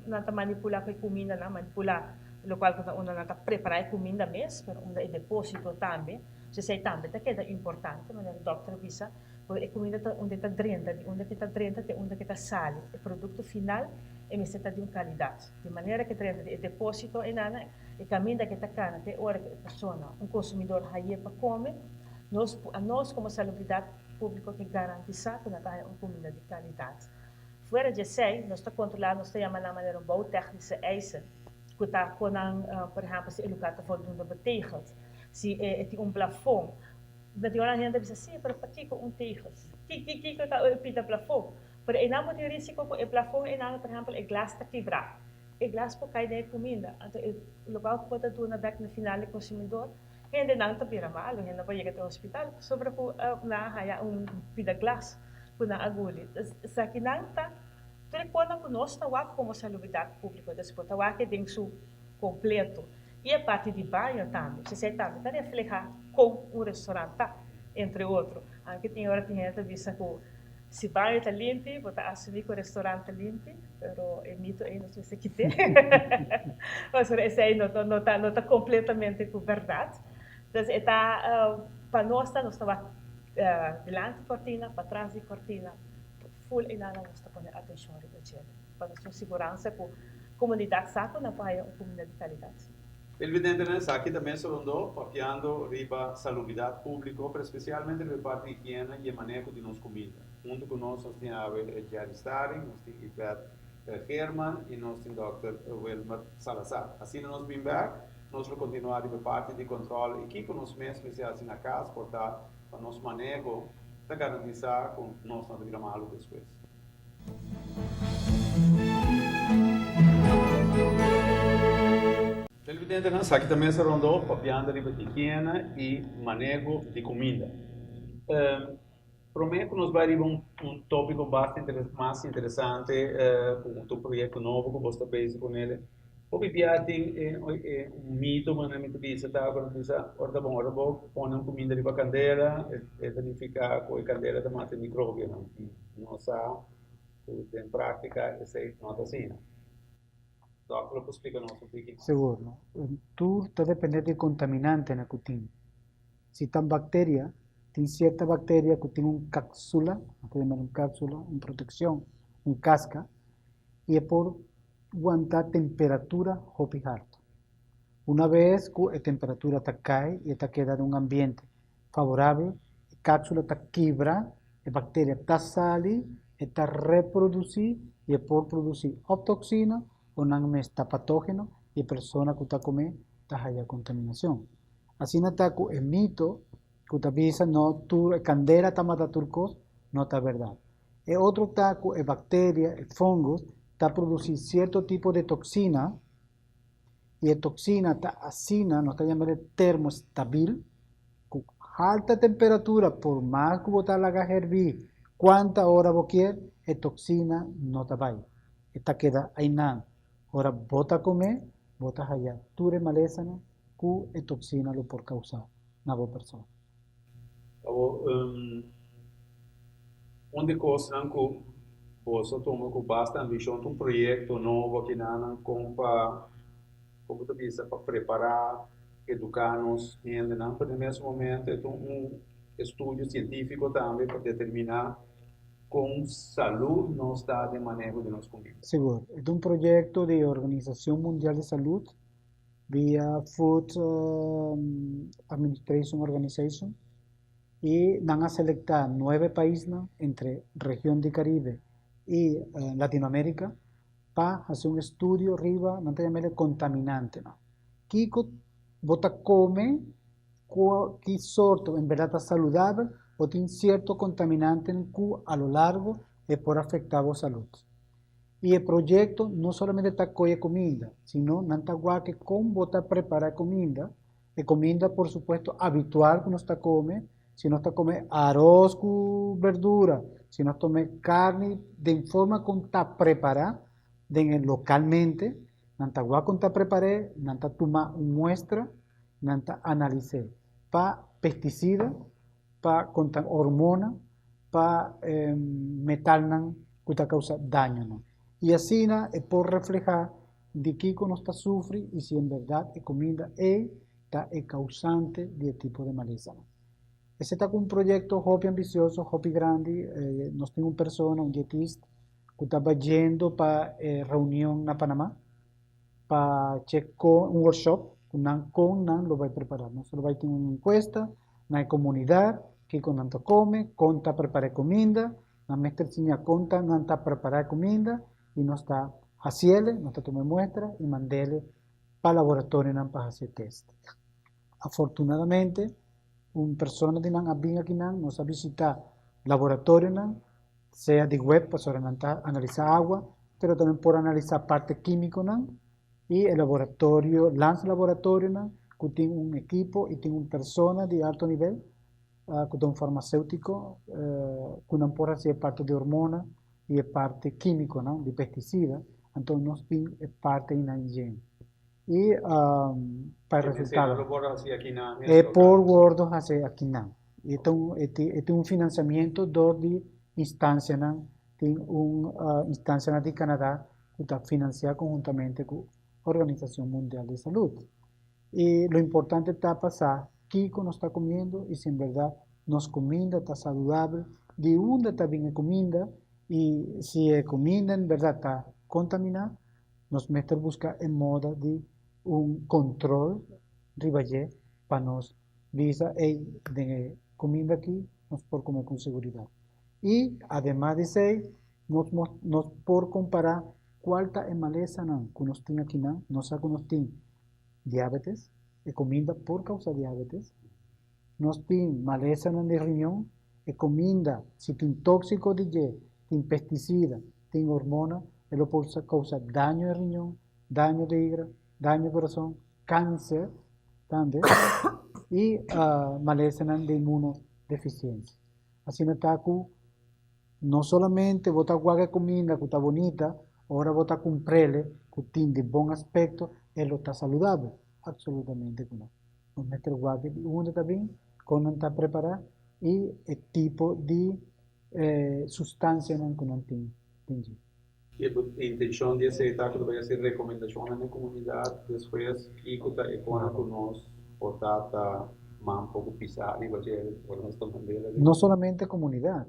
nan ta manipulá ku e kumindanan, manipulá lokual ku ta unda nan ta prepará e kuminda mes, pero unda e depósito tambe. So esei tambe ta keda importante, manera dòkter a bisa. Por e kuminda ta unda e ta drenta, di unda ke ta drenta te unda ke ta sali. E produkto final e mester ta di un kalidat. Di manera ke drenta di e deposito einana, e kaminda ke ta kana te ora ke e persona, un konsumidor, haye pa kome, nos anos komo salubridat públiko ke garantisá ku nan ta haya un kuminda di kalidat. Fuera di esei, nos ta kontrolá, nos ta yama nan manera un bouwtechnische eisen, ku ta kon nan, por ehèmpel, si e lugá ta voldoende betegeld, si e tin un plafon. Na di ora hende bisa, sí, pero pakiko un tegels? Ki, kiko ta e pida plafon? Pero einan bo tin risiko ku e plafon einan, por ehèmpel, e glas ta kibrá. E glas por kai den e kuminda. Anto e lokual ku bo ta duna bèk na final e konsumidor, hendenan ta bira malu, hende por yega te hospital pasobra ku nan a haña un pida glas ku nan a guli. Esakinan ta tur e kosnan ku nos ta wak komo salubridat públiko. Entonces bo ta wak e den su kompleto. I e parti di baño tambe. Esei tambe ta reflehá kon un restaurant ta, entre otro. Aunke tin ora tin hende ta bisa ku si baño ta limpi, bo ta asumí ku restaurant ta limpi, pero e mito ei nos mester kit'é. Pasobra esei no no ta no ta kompletamente ku bèrdat. Entonces e ta pa nos ta nos ta wak dilanti kortina, patras di kortina, ful einan nos ta pone atenshon riba dje. Pa nos tin siguransa ku komunidat sa ku nan por haya un kuminda di kalidat. Evidentemente esaki ta mes rondó papiando riba salubridat públiko, pero spesialmente riba e parti di higiena i e maneho di nos kuminda. Huntu ku nos nos tin awe Jerry Staring, nos tin Yvette Geerman i nos tin dòkter Wilmer Salazar. Asina nos bin bèk, nos lo kontinuá riba e parti di kòntròl i kiko nos mes mester hasi na kas por ta pa nos maneho ta garantisá ku nos no ta bira malu despues. Televidentenan, esaki ta mesa rondó papiando riba higiena i maneho di kuminda. Promé ku nos bai riba un tópiko basta mas interesante ku un proyekto nobo ku bos ta bezig kuné, hopi bia tin e un mito manera mi ta bisa ta ku nan ta bisa ora ta bon ora bo pone un kuminda riba kandela e ta nifiká ku e kandela ta mata e mikrobionan. Nos sa ku den práktika esei no ta asina. Dòkter lo por splika nos un tiki mas? Sigur. Tur ta depende di e kontaminantenan ku tin. Si ta bakteria, tin sierta bakteria ku tin un kápsula, nos ta yama un kápsula, un protekshon, un kaska, i e por wanta temperatura hopi harto. Una bes ku e temperatura ta kai i e ta keda den un ambiente favorabel, e kápsula ta kibra, e bakteria ta sali, e ta reprodusí i e por produsí òf toksina o nan mes ta patógeno i e persona ku ta kom'é ta haya kontaminashon. Asina ta ku e mito ku ta bisa no tur e kandela ta mata tur kos no ta bèrdat. E otro ta ku e bakteria, e fongos, ta produsí sierto tipo di toksina i e toksina ta asina, nos ta yama e termostabil, ku alta temperatura por mas ku bo ta laga herbí kuanta ora bo kier, e toksina no ta bai, e ta keda einan. Ora bo ta kome, bo ta haya tur e malesanan ku e toksina lo por kousa na bo persona. Awor, un di kosnan ku boso a tuma ku basta ambishon ta un proyekto nobo akinan kon pa, kon bo ta bisa, pa prepará, eduká nos hendenan, pero na mes momento e ta un estudio sientífiko tambe pa determiná kon salú nos ta den maneho di nos kumida. Sigur, e ta un proyekto di Organisashon Mundial di Salud via Food Administration Organization y nan a selecta nuebe paisnan entre region di Caribe y Latinoamerica pa haci un estudio riba nan ta yam'e contaminantenan. Kico bo ta come, ki sorto en berdad ta saludabel o tin cierto contaminantenan cu a lo largo e por afecta bo salud. I e proyekto no solamente ta kohe kuminda, sino nan ta wak kon bo ta prepará e kuminda, e kuminda por supuesto habitual ku nos ta kome, si nos ta kome aros ku berdura, si nos tome karni den forma kon ta prepará. Den localmente, nan ta wak con ta prepar'é, nan ta tuma un muestra, nan ta analis'é pa pesticida, pa con ta hormona, pa metalnan cu ta causa dañonan. Y asina e por refleha di kico nos ta sufri y si en berdad e cuminda ey ta e causante di e tipo de malesanan. Esey ta cu un proyecto hopi ambicioso, hopi grandi, nos tin un persona, un dietista, cu ta bayendo pa e reunion na Panama pa check con un workshop cu nan con nan lo bay prepara. Nos lo bay tin un encuesta na e comunidad kico nan ta come, con ta prepara e cuminda, nan mester siña con ta nan ta prepara e cuminda y nos ta haciele, nos ta tuma e muestra y mandele pa laboratorionan pa haci e test. Afortunadamente un persona di nan a bin akinan, nos a bishita laboratorionan, sea di web pasobra nan ta analisa awa, pero tambe por analisa parte quimiconan y e laboratorio, lansa laboratorionan cu tin un ekipo y tin un persona di alto nivel cu ta un farmaceutico cu nan por haci e parte di hormona y e parte quimiconan di pesticida, anto nos tin e parte eynan yen. Y pa e resultado. E por wordo haci akinan. E ta un, e tin un financiamiento door di instancianan, tin un instancianan di Canada cu ta financia conhuntamente cu Organisacion Mundial di Salud. Y lo importante ta pa sa kico nos ta comiendo y si en berdad nos cuminda ta saludabel, di unda ta bin e cuminda y si e cuminda en berdad ta contamina, nos mester busca e moda di un control riba dje pa nos bisa ey den e cuminda aki nos por come con seguridad. Y ademas di esey nos nos por compara cual ta e malesanan cu nos tin akinan, nos sa cu nos tin diabetes, e cuminda por causa diabetes, nos tin malesanan di riñon, e cuminda si tin toxico di dje, tin pesticida, tin hormona, e lo por causa daño e riñon, daño di higra, daño corazon, cáncer tambe y malesanan di inmunodeficiencia. Asina ta cu no solamente bo ta wak e cuminda cu ta bonita, ora bo ta cumprele cu tin di bon aspecto, e lo ta saludabel. Absolutamente cu no. Nos mester wak di unda ta bin, con nan ta prepara y e tipo di sustancianan cu nan tin den dje. E intencion di esey ta cu ta bay haci recomendacionnan den comunidad despues kico ta e cona cu nos por ta ta man poco pisa riba dje ora nos ta mandela den. No solamente comunidad,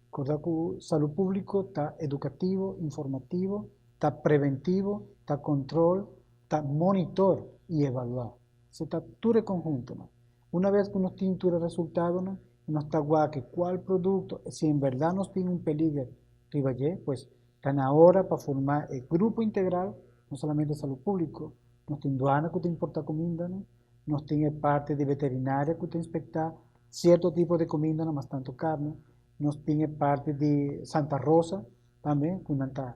corda cu salud publico ta educativo, informativo, ta preventivo, ta control, ta monitor y evalua. Esey ta tur e conhuntonan. Una vez cu nos tin tur e resultadonan y nos ta wak cual producto, si en berdad nos tin un peliger riba dje, pues ta na ora pa forma e grupo integral, no solamente salud publico, nos tin duana cu ta importa cumindanan, nos tin e parti di veterinaria cu ta inspecta cierto tipo di cumindanan, mas tanto carne, nos tin e parti di Santa Rosa tambe cu nan ta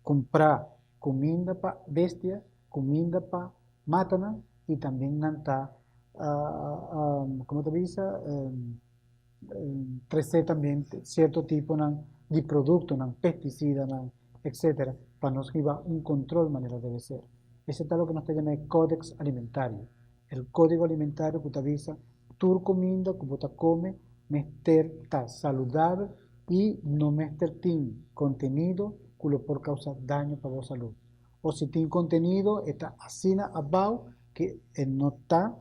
cumpra cuminda pa bestia, cuminda pa matanan y tambe nan ta, como ta bisa, trece tambe cierto tiponan di productonan, pesticidanan, etcetera, pa nos hiba un control manera debe ser. Ese ta loke nos ta yama e Codex Alimentario, el codigo alimentario cu ta bisa tur cuminda cu bo ta come mester ta saludabel y no mester tin contenido cu lo por causa daño pa bo salud. O si tin contenido e ta asina abao cu e no ta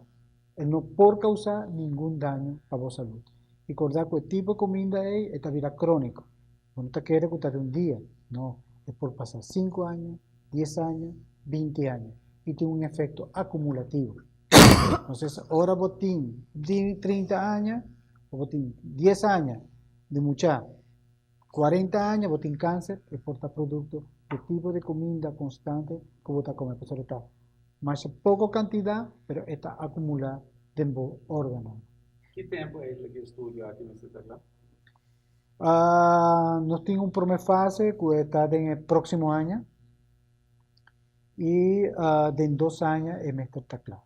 E no por causá ningun daño pa bo salud. I corda cu e tipo e cuminda ei e ta bira crónico. Bo no ta kere cu ta di un dia, no, e por pasa cinco aña, dies aña, binti aña i tin un efecto acumulativo. Entonces, ora bo tin 30 aña o bo tin dies aña di mucha, 40 aña bo tin cáncer, e por ta producto di tipo di cuminda constante cu bo ta come, pasobra ta masha poco cantidad, pero e ta acumula den bo organonan. Ki tempo eigenlijk e estudio aki mester ta cla? Nos tin un prome fase cu e ta den e proximo aña y den 2 aña e mester ta cla.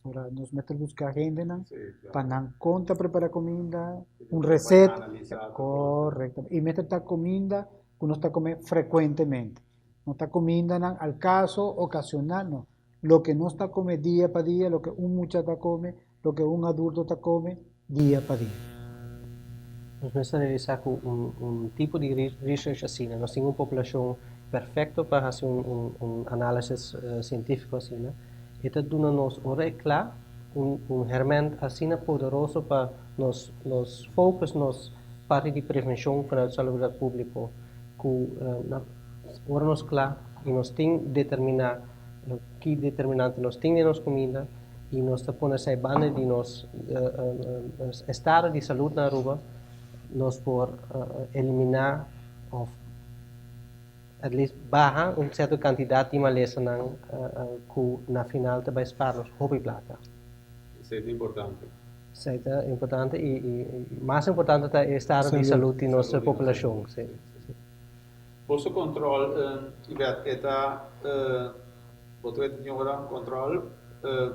Ora nos mester busca hendenan pa nan con ta prepara cuminda, un receta. Correcto. Y mester ta cuminda cu nos ta come frecuentemente. No ta kumindanan al kaso, okashonal, no. Loke nos ta kome dia pa dia, loke un mucha ta kome, loke un adulto ta kome dia pa dia. Nos mester realisá ku un tipo di research asina, nos tin un populashon perfekto pa hasi un análisis sientífiko asina, e ta duna nos ora e kla un hèrmènt asina poderoso pa nos focus nos parti di prevenshon vanuit salubridat públiko ku na ora nos kla i nos tin determiná ki determinante nos tin den nos kuminda i nos ta pone esei banda di nos estado di salud na Aruba, nos por eliminá òf at least baha un sierto kantidat di malesanan ku na final ta bai spar nos hopi plaka. Esei ta importante. Esei ta importante i mas importante ta e estado di salud di nos populashon. Si. Boso control Yvette e ta bo ta wet tin ora un control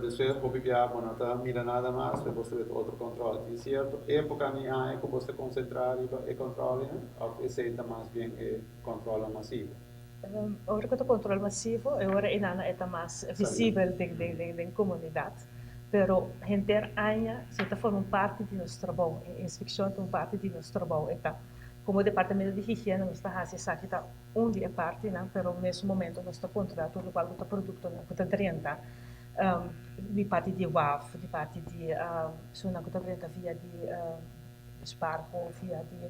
despues hopi bia bo no ta mira nada mas despues bo ta wet otro control tin cierto epoca ni aña cu bo ta concentra riba e controlnan of esey ta mas bien e controlnan masivo? Ora cu ta control masivo e ora enan e ta mas visibel den comunidad pero henter aña esey ta forma un parti di nos trabou e inspeccion ta un parti di nos trabou e ta. Como Departamento di Higiena nos ta haci esaki ta un di e partinan, pero mes momento nos ta controla tur locual cu ta productonan cu ta drenta di parti di waf, di parti di esunnan cu ta drenta via di barco, via di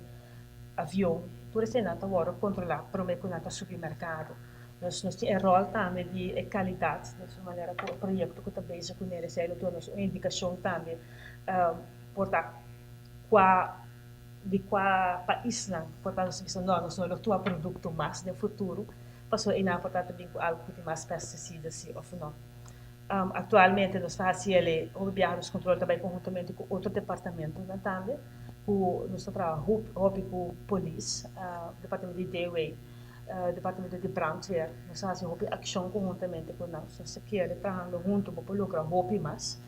avion, tur eseinan ta wordo controla prome cu nan ta subi mercado. Nos nos tin e rol tambe di e calidad, di su manera cu e proyecto cu ta bezig cu nel esei lo duna nos un indicacion tambe por ta cua di kua paisnan por ta nos bisa no, nos no lo tua produkto mas den futuro pasobra einan por ta ta bin ku algu ku tin mas pestisida si òf no. Aktualmente nos ta hasi el hopi biaha nos kontrol ta bai konhuntamente ku otro departamentonan tambe ku nos ta traha hopi ku polis, departamento di DW, departamento di brandweer, nos ta hasi hopi akshon konhuntamente ku nan. Nos ta kere trahando hunto bo por logra hopi mas.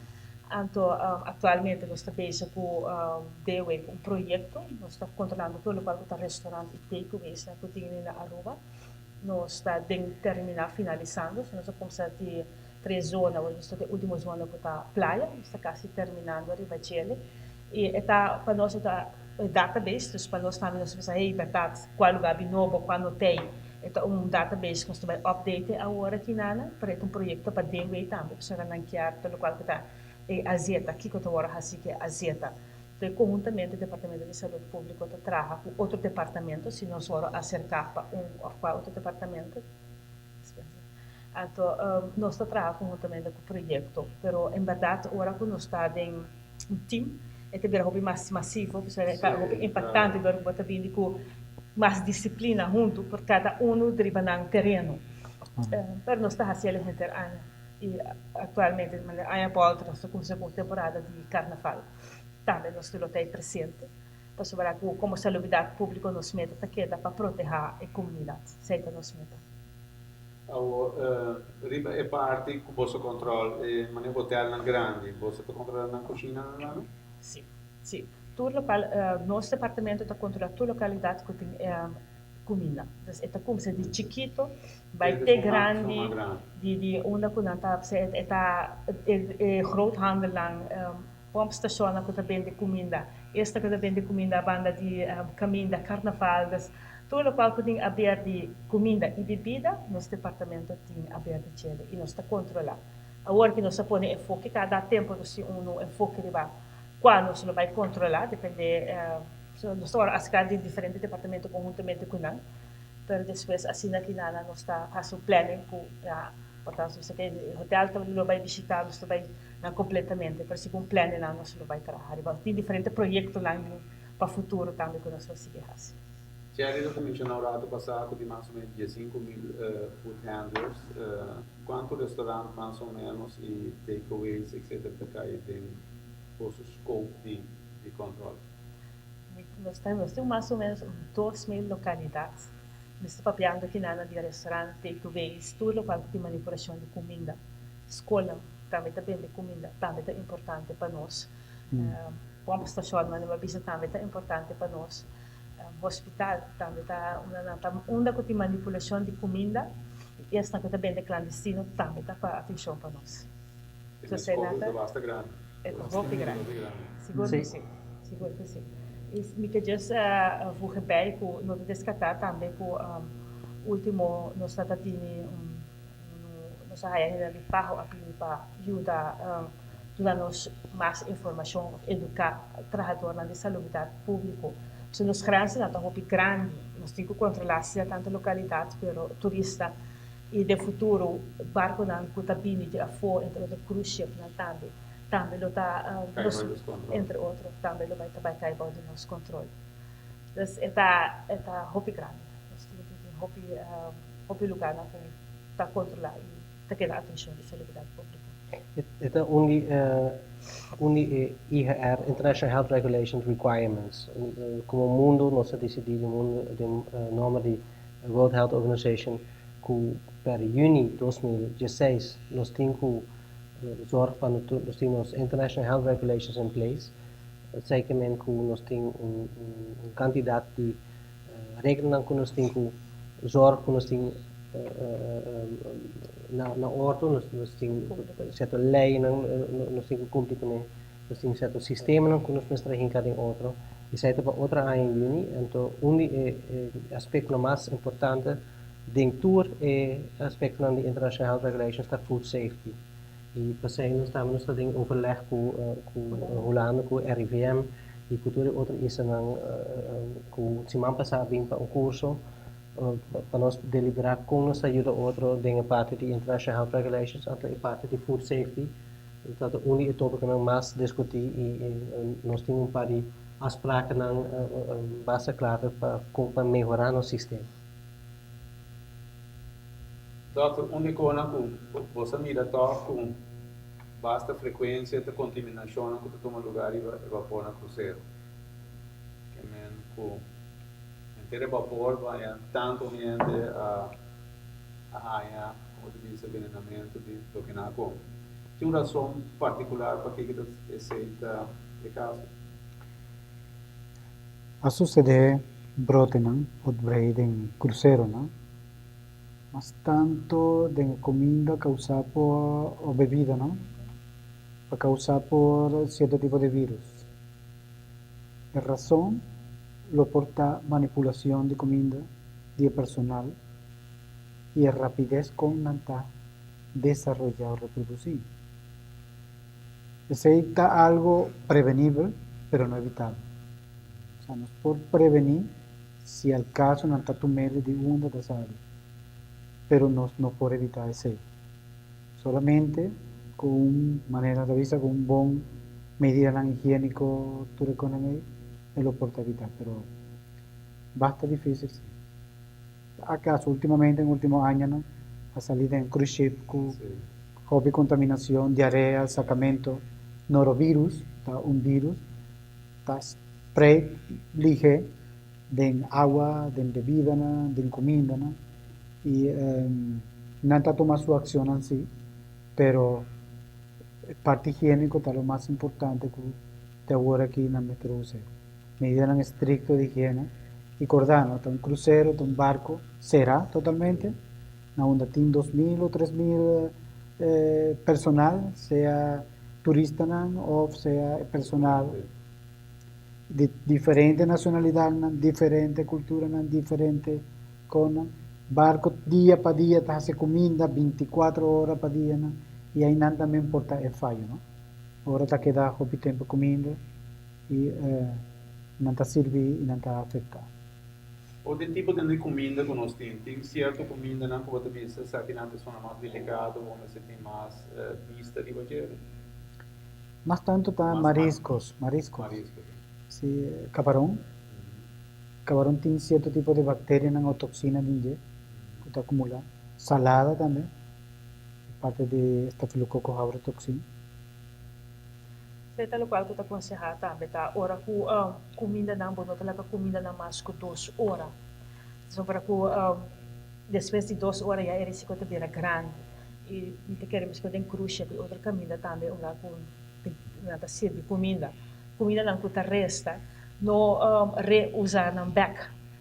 Anto aktualmente nos ta bezig ku DW ku un proyekto, nos ta kontrolando tur lokual ku ta restaurant i takeaways nan ku tin na Aruba. Nos ta den terminá finalisando, so nos a kumsa di tres zona, awor nos ta den ultimo zona ku ta playa, nos ta kasi terminando riba djele. I e ta pa nos e ta e database, dus pa nos tambe nos ta bisa hey bèrdat kua lugá bin nobo, kua no tei. E ta un database ku nos ta bai update awor aki nana, pero e ta un proyekto pa DW tambe, pasobra nan kier tur lokual ku ta e azeta, kiko ta wòrdu hasi ku e azeta. Entonces konhuntamente Departamento di Salud Públiko ta traha ku otro departamento, si nos wòrdu aserká pa un òf pa otro departamento. Anto nos ta traha konhuntamente ku proyekto, pero en bèrdat ora ku nos ta den un team e ta bira hopi mas masivo, pasobra e ta hopi impaktante dor ku bo ta bini ku mas disiplina huntu por kada unu riba nan tereno. Pero nos ta hasi el henter aña i aktualmente manera aña bolta nos ta kuminsá ku temporada di karnaval tambe nos lo ta ei presente pasobra ku komo salubridat públiko nos meta ta keda pa protehá e komunidat, esei ta nos meta. Awor, riba e parti ku boso kontrol e manera hotelnan grandi, boso ta kontrolá nan kushinanan tambe? Sí, sí. Tur lokal, nos departamento ta kontrolá tur lokalidat ku tin kuminda. Dus e ta kumsa di chikito bai te grandi, di di unda ku nan ta, e ta e groothandelnan, pompstashonnan ku ta bende kuminda, esta ku ta bende kuminda banda di kaminda, karnaval. Dus Tur lokual ku tin aber di kuminda i bibida, nos departamento tin aber di djele i nos ta kontrolá. Awor ki nos a pone enfoke, kada tempu nos tin un enfoke riba kua nos lo bai kontrolá, depende, nos ta wòrdu aserká di diferente departamento konhuntamente ku nan, pero despues asina ki nana nos ta hasi un planning ku ya, por tanto nos ta ke hotel ta lo bai bishitá, nos ta bai nan kompletamente, pero segun planning nan nos lo bai traha riba. Tin diferente proyektonan pa futuro tambe ku nos lo sigui hasi. Jerry lo ta menciona un rato pasa cu tin mas o menos 15.000 food handlers. Cuanto restaurant mas o menos y takeaways etc ta cay den boso scope di control? Nos tin mas o menos un 2.000 localidad. Mi sta papiando kinan di restaurant, takeaways, tur locual cu tin manipulacion di cuminda. Scolnan tambe ta bende cuminda, tambe ta importante pa nos. Pompstacionnan, mi a bisa tambe ta importante pa nos. Hospital tambe ta unda nan ta unda ku tin manipulashon di kuminda i esnan ku ta bende klandestino tambe ta pa atenshon pa nos. E scope ta basta grandi. E ta hopi grandi. Sigur ku si. Sigur ku si. I mi ke just voege bij ku no ta deskartá tambe ku ultimo nos ta ta tini un nos a haya hende di paho a bini pa yuda duna nos mas informashon of eduká trahadornan di salubridat públiko. So nos grensennan ta hopi grandi. Nos tin ku kontrolá asina tantu lokalidat pero turista i den futuro barkonan ku ta bini di afó entre otro cruise shipnan tambe tambe lo ta nos entre otro tambe lo bai ta bai kai bou di nos kontrol. Dus e ta e ta hopi grandi. Nos tin tin hopi hopi lugarnan ku ta kontrolá i ta keda atenshon di salubridat públiko. E ta un di un di e IHR, International Health Regulations Requirements. Komo mundu nos a disidí den mundu den nòmber di World Health Organization ku per yüni 2016 nos tin ku zorg pa nos tin nos International Health Regulations in place. Esei ke men ku nos tin un kantidat di reglanan ku nos tin ku zorg ku nos tin na ordo, nos tin sierto leynan nos tin ku kumpli kuné, nos tin sierto sistemanan ku nos mester a hinka den otro. Esei ta pa otro aña yüni. Anto un di e aspektonan mas importante den tur e aspektonan di International Health Regulations ta food safety. I p'esei nos tambe nos ta den overleg ku ku Hulanda, ku RIVM i ku tur e otro islanan ku siman pasá a bin pa un kurso pa nos deliberá kon nos ta yuda otro den e parti di International Health Regulations anto e parti di food safety ta ta un di e tópikonan mas diskutí i nos tin un par di afsprakennan basta klave pa kon pa mehorá nos sistema. Dòkter, un di konan ku bo sa mira tòg ku basta frekuensia ta kontaminashonnan ku ta tuma lugá riba e bapornan krusero. Ke men ku henter e bapor bo haña tantu hende a a haña, komo ta bisa, benenamentu di loke nan a kome. Tin un rason partikular pakiko ta esei ta e kaso? A susedé brotenan outbreak den kruseronan. Mas tanto den e cuminda causa por o bebida no pa causa por cierto tipo di virus. E razon lo por ta manipulacion di cuminda di e personal y e rapidez con nan ta desaroya o reproduci. Esey ta algo prevenibel pero no evitabel. Osea nos por preveni Si al caso nan ta tumele di unda ta sali, pero nos no por evita esey. Solamente cu un manera ta bisa cu un bon medidanan higienico tur e conan ey e lo por ta evita, pero basta dificil si. Acaso ultimamente en ultimo añanan a sali den cruise ship cu hopi contaminacion, diarea, sacamento, norovirus ta un virus ta spread lihe den awa, den bebidanan, den kumindanan i nan ta tuma su akshonnan si, pero e parti higiéniko ta lo mas importante ku te awor aki nan mester usa. Medidanan estrikto di higiena i kòrda no ta un krusero, ta un barko será totalmente na unda tin 2000 o 3000 personal, sea turistanan òf sea e personal di diferente nacionalidadnan, diferente culturanan, diferente conan. Barco dia pa dia ta haci cuminda 24 ora pa dianan y aynan tambe por ta e fayo, no? Ora ta keda hopi tempo cuminda y nan ta sirbi y nan ta afecta. Otro tipo di cuminda cu nos tin, tin cierto cumindanan cu bo ta bisa esakinan ta sona mas delicado, bo mester tin mas bista riba dje? Mas tanto ta mariscos, mariscos. Si, cabaron. Cabaron tin cierto tipo di bacterianan o toxina den dje cu ta acumula. Salada tambe, parte di staphylococcus aureus toxin. Esei ta locual cu ta conseha tambe ta ora cu cumindanan, bo no ta laga cumindanan mas cu 2 ora. Pasobra cu despues di 2 ora ya e risico ta bira grandi. I mi ta kere miskon den cruise ship i otro kaminda tambe unda ku nan ta sirbi kuminda. Kumindanan ku ta resta. No re-usa nan bek,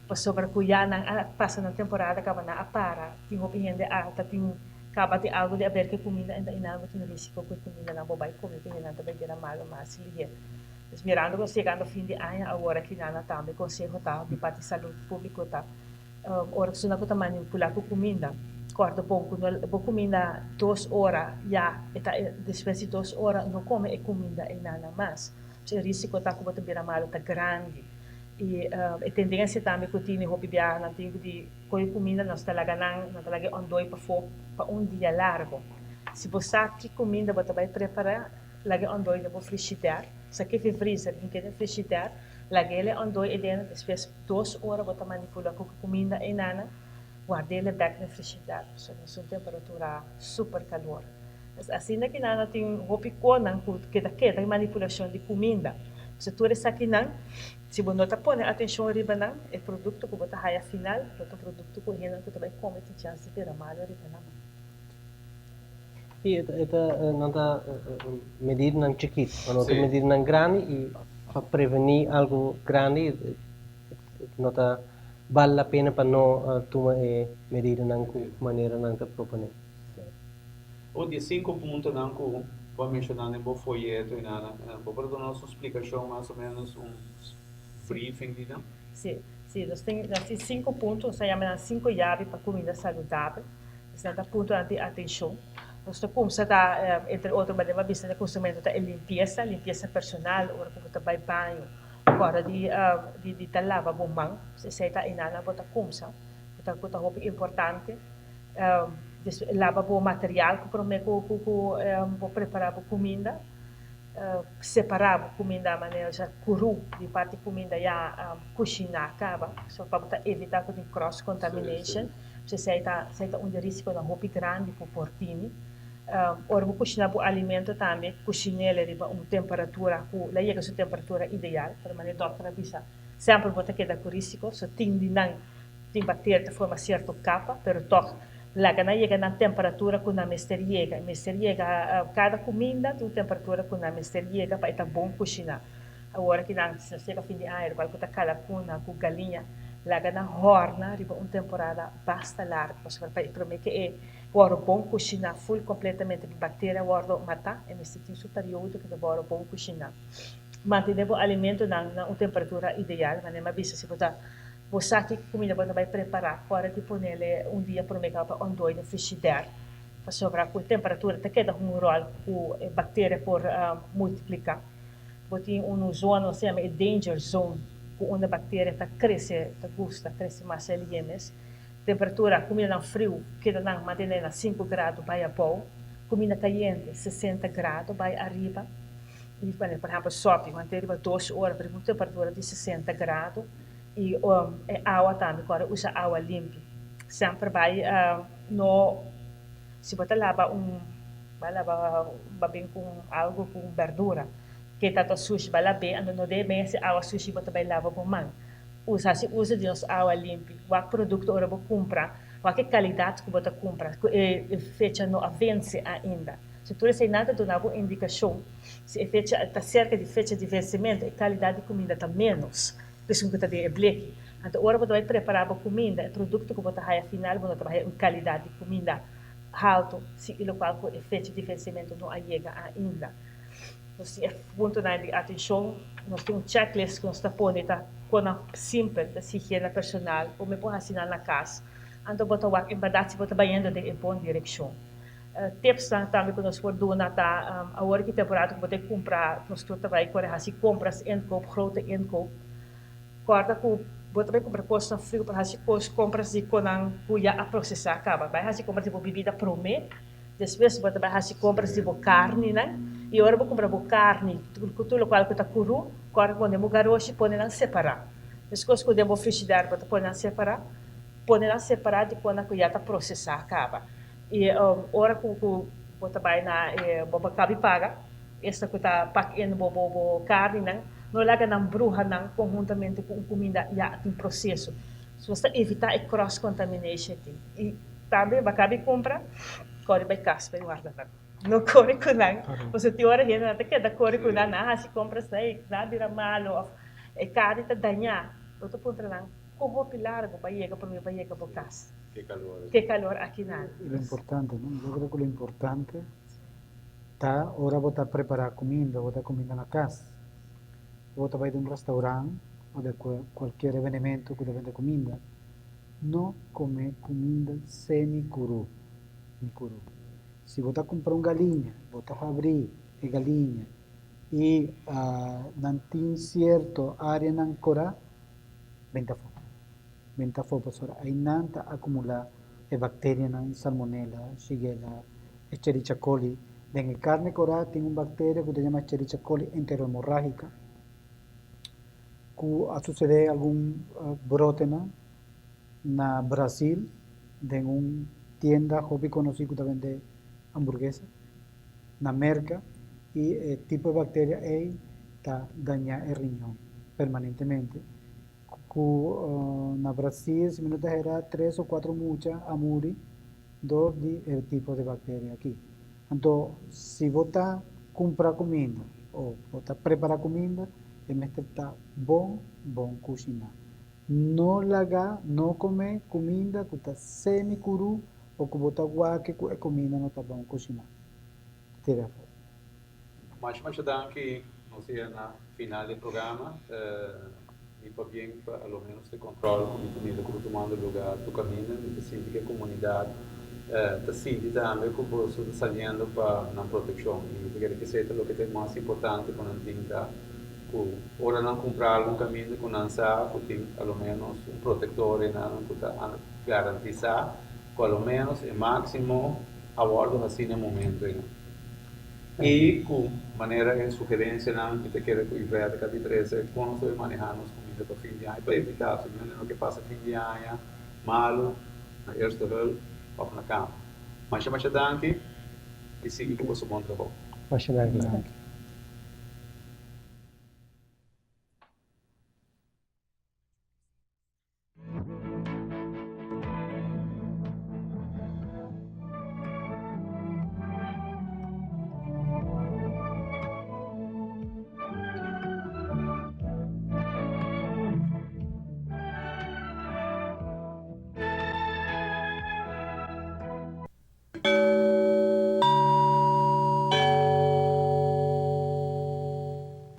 pasobra ku ya nan a pasa nan temporada kaba nan a para. Tin hopi hende a ta tin kaba tin algu di aber ku e kuminda enta i nan lo tin risiko ku e kumindanan bo bai kome ku hendenan ta bai bira malu mas lihé. Pues mirando ku nos yegando fin di aña awor aki nan tambe konseho ta di parti salud públiko ta ora ku esnan ku ta manipulá ku kuminda kòrda bon ku no bo kuminda dos ora ya e ta despues di dos ora no kome e kuminda einan mas. E risiko ta ku bo ta bira malu ta grandi. I e tendensia tambe ku tini hopi biaha nan tin ku di kohe kuminda nos ta laga nan, nan ta laga e òndooi pafó pa un dia largu. Si bo sa ki kuminda bo ta bai prepará, laga e òndooi den bo frishider. Sa ke fi freezer, hink'é den frishider, lag'é e òndooi eden, despues dos ora bo ta manipulá ku kuminda einanan, ward'é bèk den frishider pasobra nos un temperatura super kalor. Pues asina ki nan a tin hopi konan ku keda keda e manipulashon di kuminda. Pues tur esakinan, si bo no ta pone atenshon riba nan, e produkto ku bo ta haya final lo ta un produkto ku hendenan ku ta bai kome tin chans di bira malu riba nan. Sí, e ta nan ta medidanan chikit, ma no ta medidanan grandi i pa prevení algu grandi no ta bal la pena pa no tuma e medidanan ku manera nan ta proponé. O di e sinku puntonan ku bo a menshoná den bo foyeto i nada, bo por duna nos un splikashon mas o ménos, un briefing di nan? Sí, sí, nos tin nos tin sinku punto, nos ta yama nan sinku yabi pa kuminda saludabel. Esnan ta puntonan di atenshon. Nos ta kumsa ta, entre otro, manera mi a bisa na kunsamentu ta e limpiesa, limpiesa personal ora ku bo ta bai baño, kòrda di di di ta laba bo man, esei ta einan bo ta kumsa, ku ta ku ta hopi importante. Laba bo material ku prome ku ku bo prepara bo kuminda. Separa bo kuminda manera osea kuru di parti kuminda ya kushiná kaba so pa bo ta evita ku tin cross contamination. Esei ta esei ta un di risikonan hopi grandi ku por tini. Ora bo kushiná bo alimento tambe kushin'el riba un temperatura ku la yega su temperatura ideal. Pero manera dòkter a bisa semper bo ta keda ku risiko so tin di nan. Tin bacteria ta forma cierto capa, pero toch laga nan yega nan temperatura cu nan mester yega. E mester yega, cada cuminda tin un temperatura cu nan mester yega pa e ta bon cushina. Awor ki nan, si nos yega fin di aña, locual cu ta calacuna cu galiña, laga nan horna riba un temporada basta largo, pasobra pa e prome cu e wordo bon cushina full completamente, pa bacteria wordo mata, e mester tin su periodo cu ta wordo bon cushina. Mantene bo alimentonan na un temperatura ideal, manera mi a bisa si bo ta. Bo sa ki kuminda bo ta bai prepará ku ora di ponele un dia promé kaba pa ontdoi den frishider, pasobra ku e temperatura ta keda un ròl ku e bakteria por multipliká. Bo tin un zona nos ta yama e danger zone ku unda bakteria ta krese, ta gusta krese mas lihé mes. Temperatura, kumindanan friu keda nan mantené na sinku grado bai abou, kuminda kayente 60 grado bai ariba. I por ehèmpel sòpi mantené riba dos ora riba un temperatura di 60 grado. I e awa tambe ku ora usa awa limpi. Semper bai no si bo ta laba un bai laba ba bin ku un algu ku un berdura ke ta ta sushi bai lab'é anto no debe ese awa sushi bo ta bai laba bo man. Usa hasi uso di nos awa limpi. Wak produkto ora bo kumpra wak e kalidat ku bo ta kumpra ku e fecha no a vense ainda. Si tur eseinan ta duna bo indikashon si e fecha ta serka di fecha di vensementu e kalidat di kuminda ta ménos. Esun ku ta den e bleki. Anto ora bo ta bai prepará bo kuminda, e produkto ku bo ta haya final bo no ta bai haya un kalidat di kuminda haltu, si i lokual ku e fecha di vensementu no a yega ainda. Nos tin e puntonan di atenshon, nos tin un checklist ku nos ta pone ta konan simpel, ta si higiena personal, bo me por hasi nan na kas. Anto bo ta wak en bèrdat si bo ta bayendo den e bon direkshon. Tipsnan tambe ku nos por duna ta awor ki temporada ku bo ta kumpra nos tur ta bai kore hasi kompras inkoop, grote inkoop. Kòrda ku bo ta bai kumpra kosnan friu pa hasi kos kompras di konan ku ya a prosesá kaba. Bai hasi kompras di bo bibida promé, despues bo ta bai hasi kompras di bo karninan i ora bo kumpra bo karni ku tur lokual ku ta kurú kòrda ku den bo garoshi pone nan separá. Meskos ku den bo frishider bo ta pone nan separá, pone nan separá di konan ku ya ta prosesá kaba. I ora ku ku bo ta bai na e bo kabi paga, esta ku ta pak in bo bo bo karninan, no laga nan bruha nan konhuntamente ku un kuminda ya tin proseso. So nos ta evitá e cross contamination tin. I tambe bo kabi kumpra, kore bai kas bai warda nan. No kore ku nan, pasobra tin ora hendenan ta keda kore ku nan, nan a hasi kompras nan e nan a bira malu òf. E karni ta dañá. Bo ta puntra nan, Kon hopi largu bo a yega promé bo a yega bo kas? Ke kalor. Ke kalor akinan. I lo importante, no? Yo creo ku lo importante ta ora bo ta prepará kuminda, bo ta kuminda na kas, bo ta bai den un restaurant o den kualkier evenemento ku ta bende kuminda, no kome kuminda semi kuru, ni kuru. Si bo ta kumpra un galiña, bo ta habri e galiña i nan tin sierto áreanan korá, benta afó. Benta afó pasobra einan ta akumulá e bakterianan salmonela, shigella, Escherichia coli. Den e karni korá tin un bakteria ku ta yama Escherichia coli enterohemorrágica ku a susedé algun brotenan na Brasil den un tienda hopi konosí ku ta bende hamburguesa na Merka i e tipo e bakteria ei ta dañá e riñon permanentemente ku na Brasil si mi no ta hera tres o kuatro mucha a muri dor di e tipo di bakteria aki. Anto si bo ta kumpra kuminda o bo ta prepará kuminda e mester ta bon bon kushiná. No laga no kome kuminda ku ta semi kuru o ku bo ta wak ku e kuminda no ta bon kushiná. Tira afó. Masha masha danki. Nos yega na final di e programa. Mi pabien pa a lo menos e control cu mi ta mira cu ta tumando lugar tur caminda. Mi ta sinti cu e comunidad ta sinti tambe cu boso ta saliendo pa nan proteccion. Y mi ta kere cu esey ta loke ta e mas importante cu nan tin ta cu ora nan cumpra algun caminda cu nan sa cu tin a lo menos un protector eynan cu ta garantisa cu a lo menos e maximo a wordo haci na e momento eynan. I ku manera e sugerensianan mi ta kere ku Yvette ka di trese kon nos debe manehá nos kuminda pa fin di aña pa evitá su hende no ke pasa fin di aña malu na eerste hulp òf na kama. Masha masha danki i sigui ku boso bon trabou. Masha danki.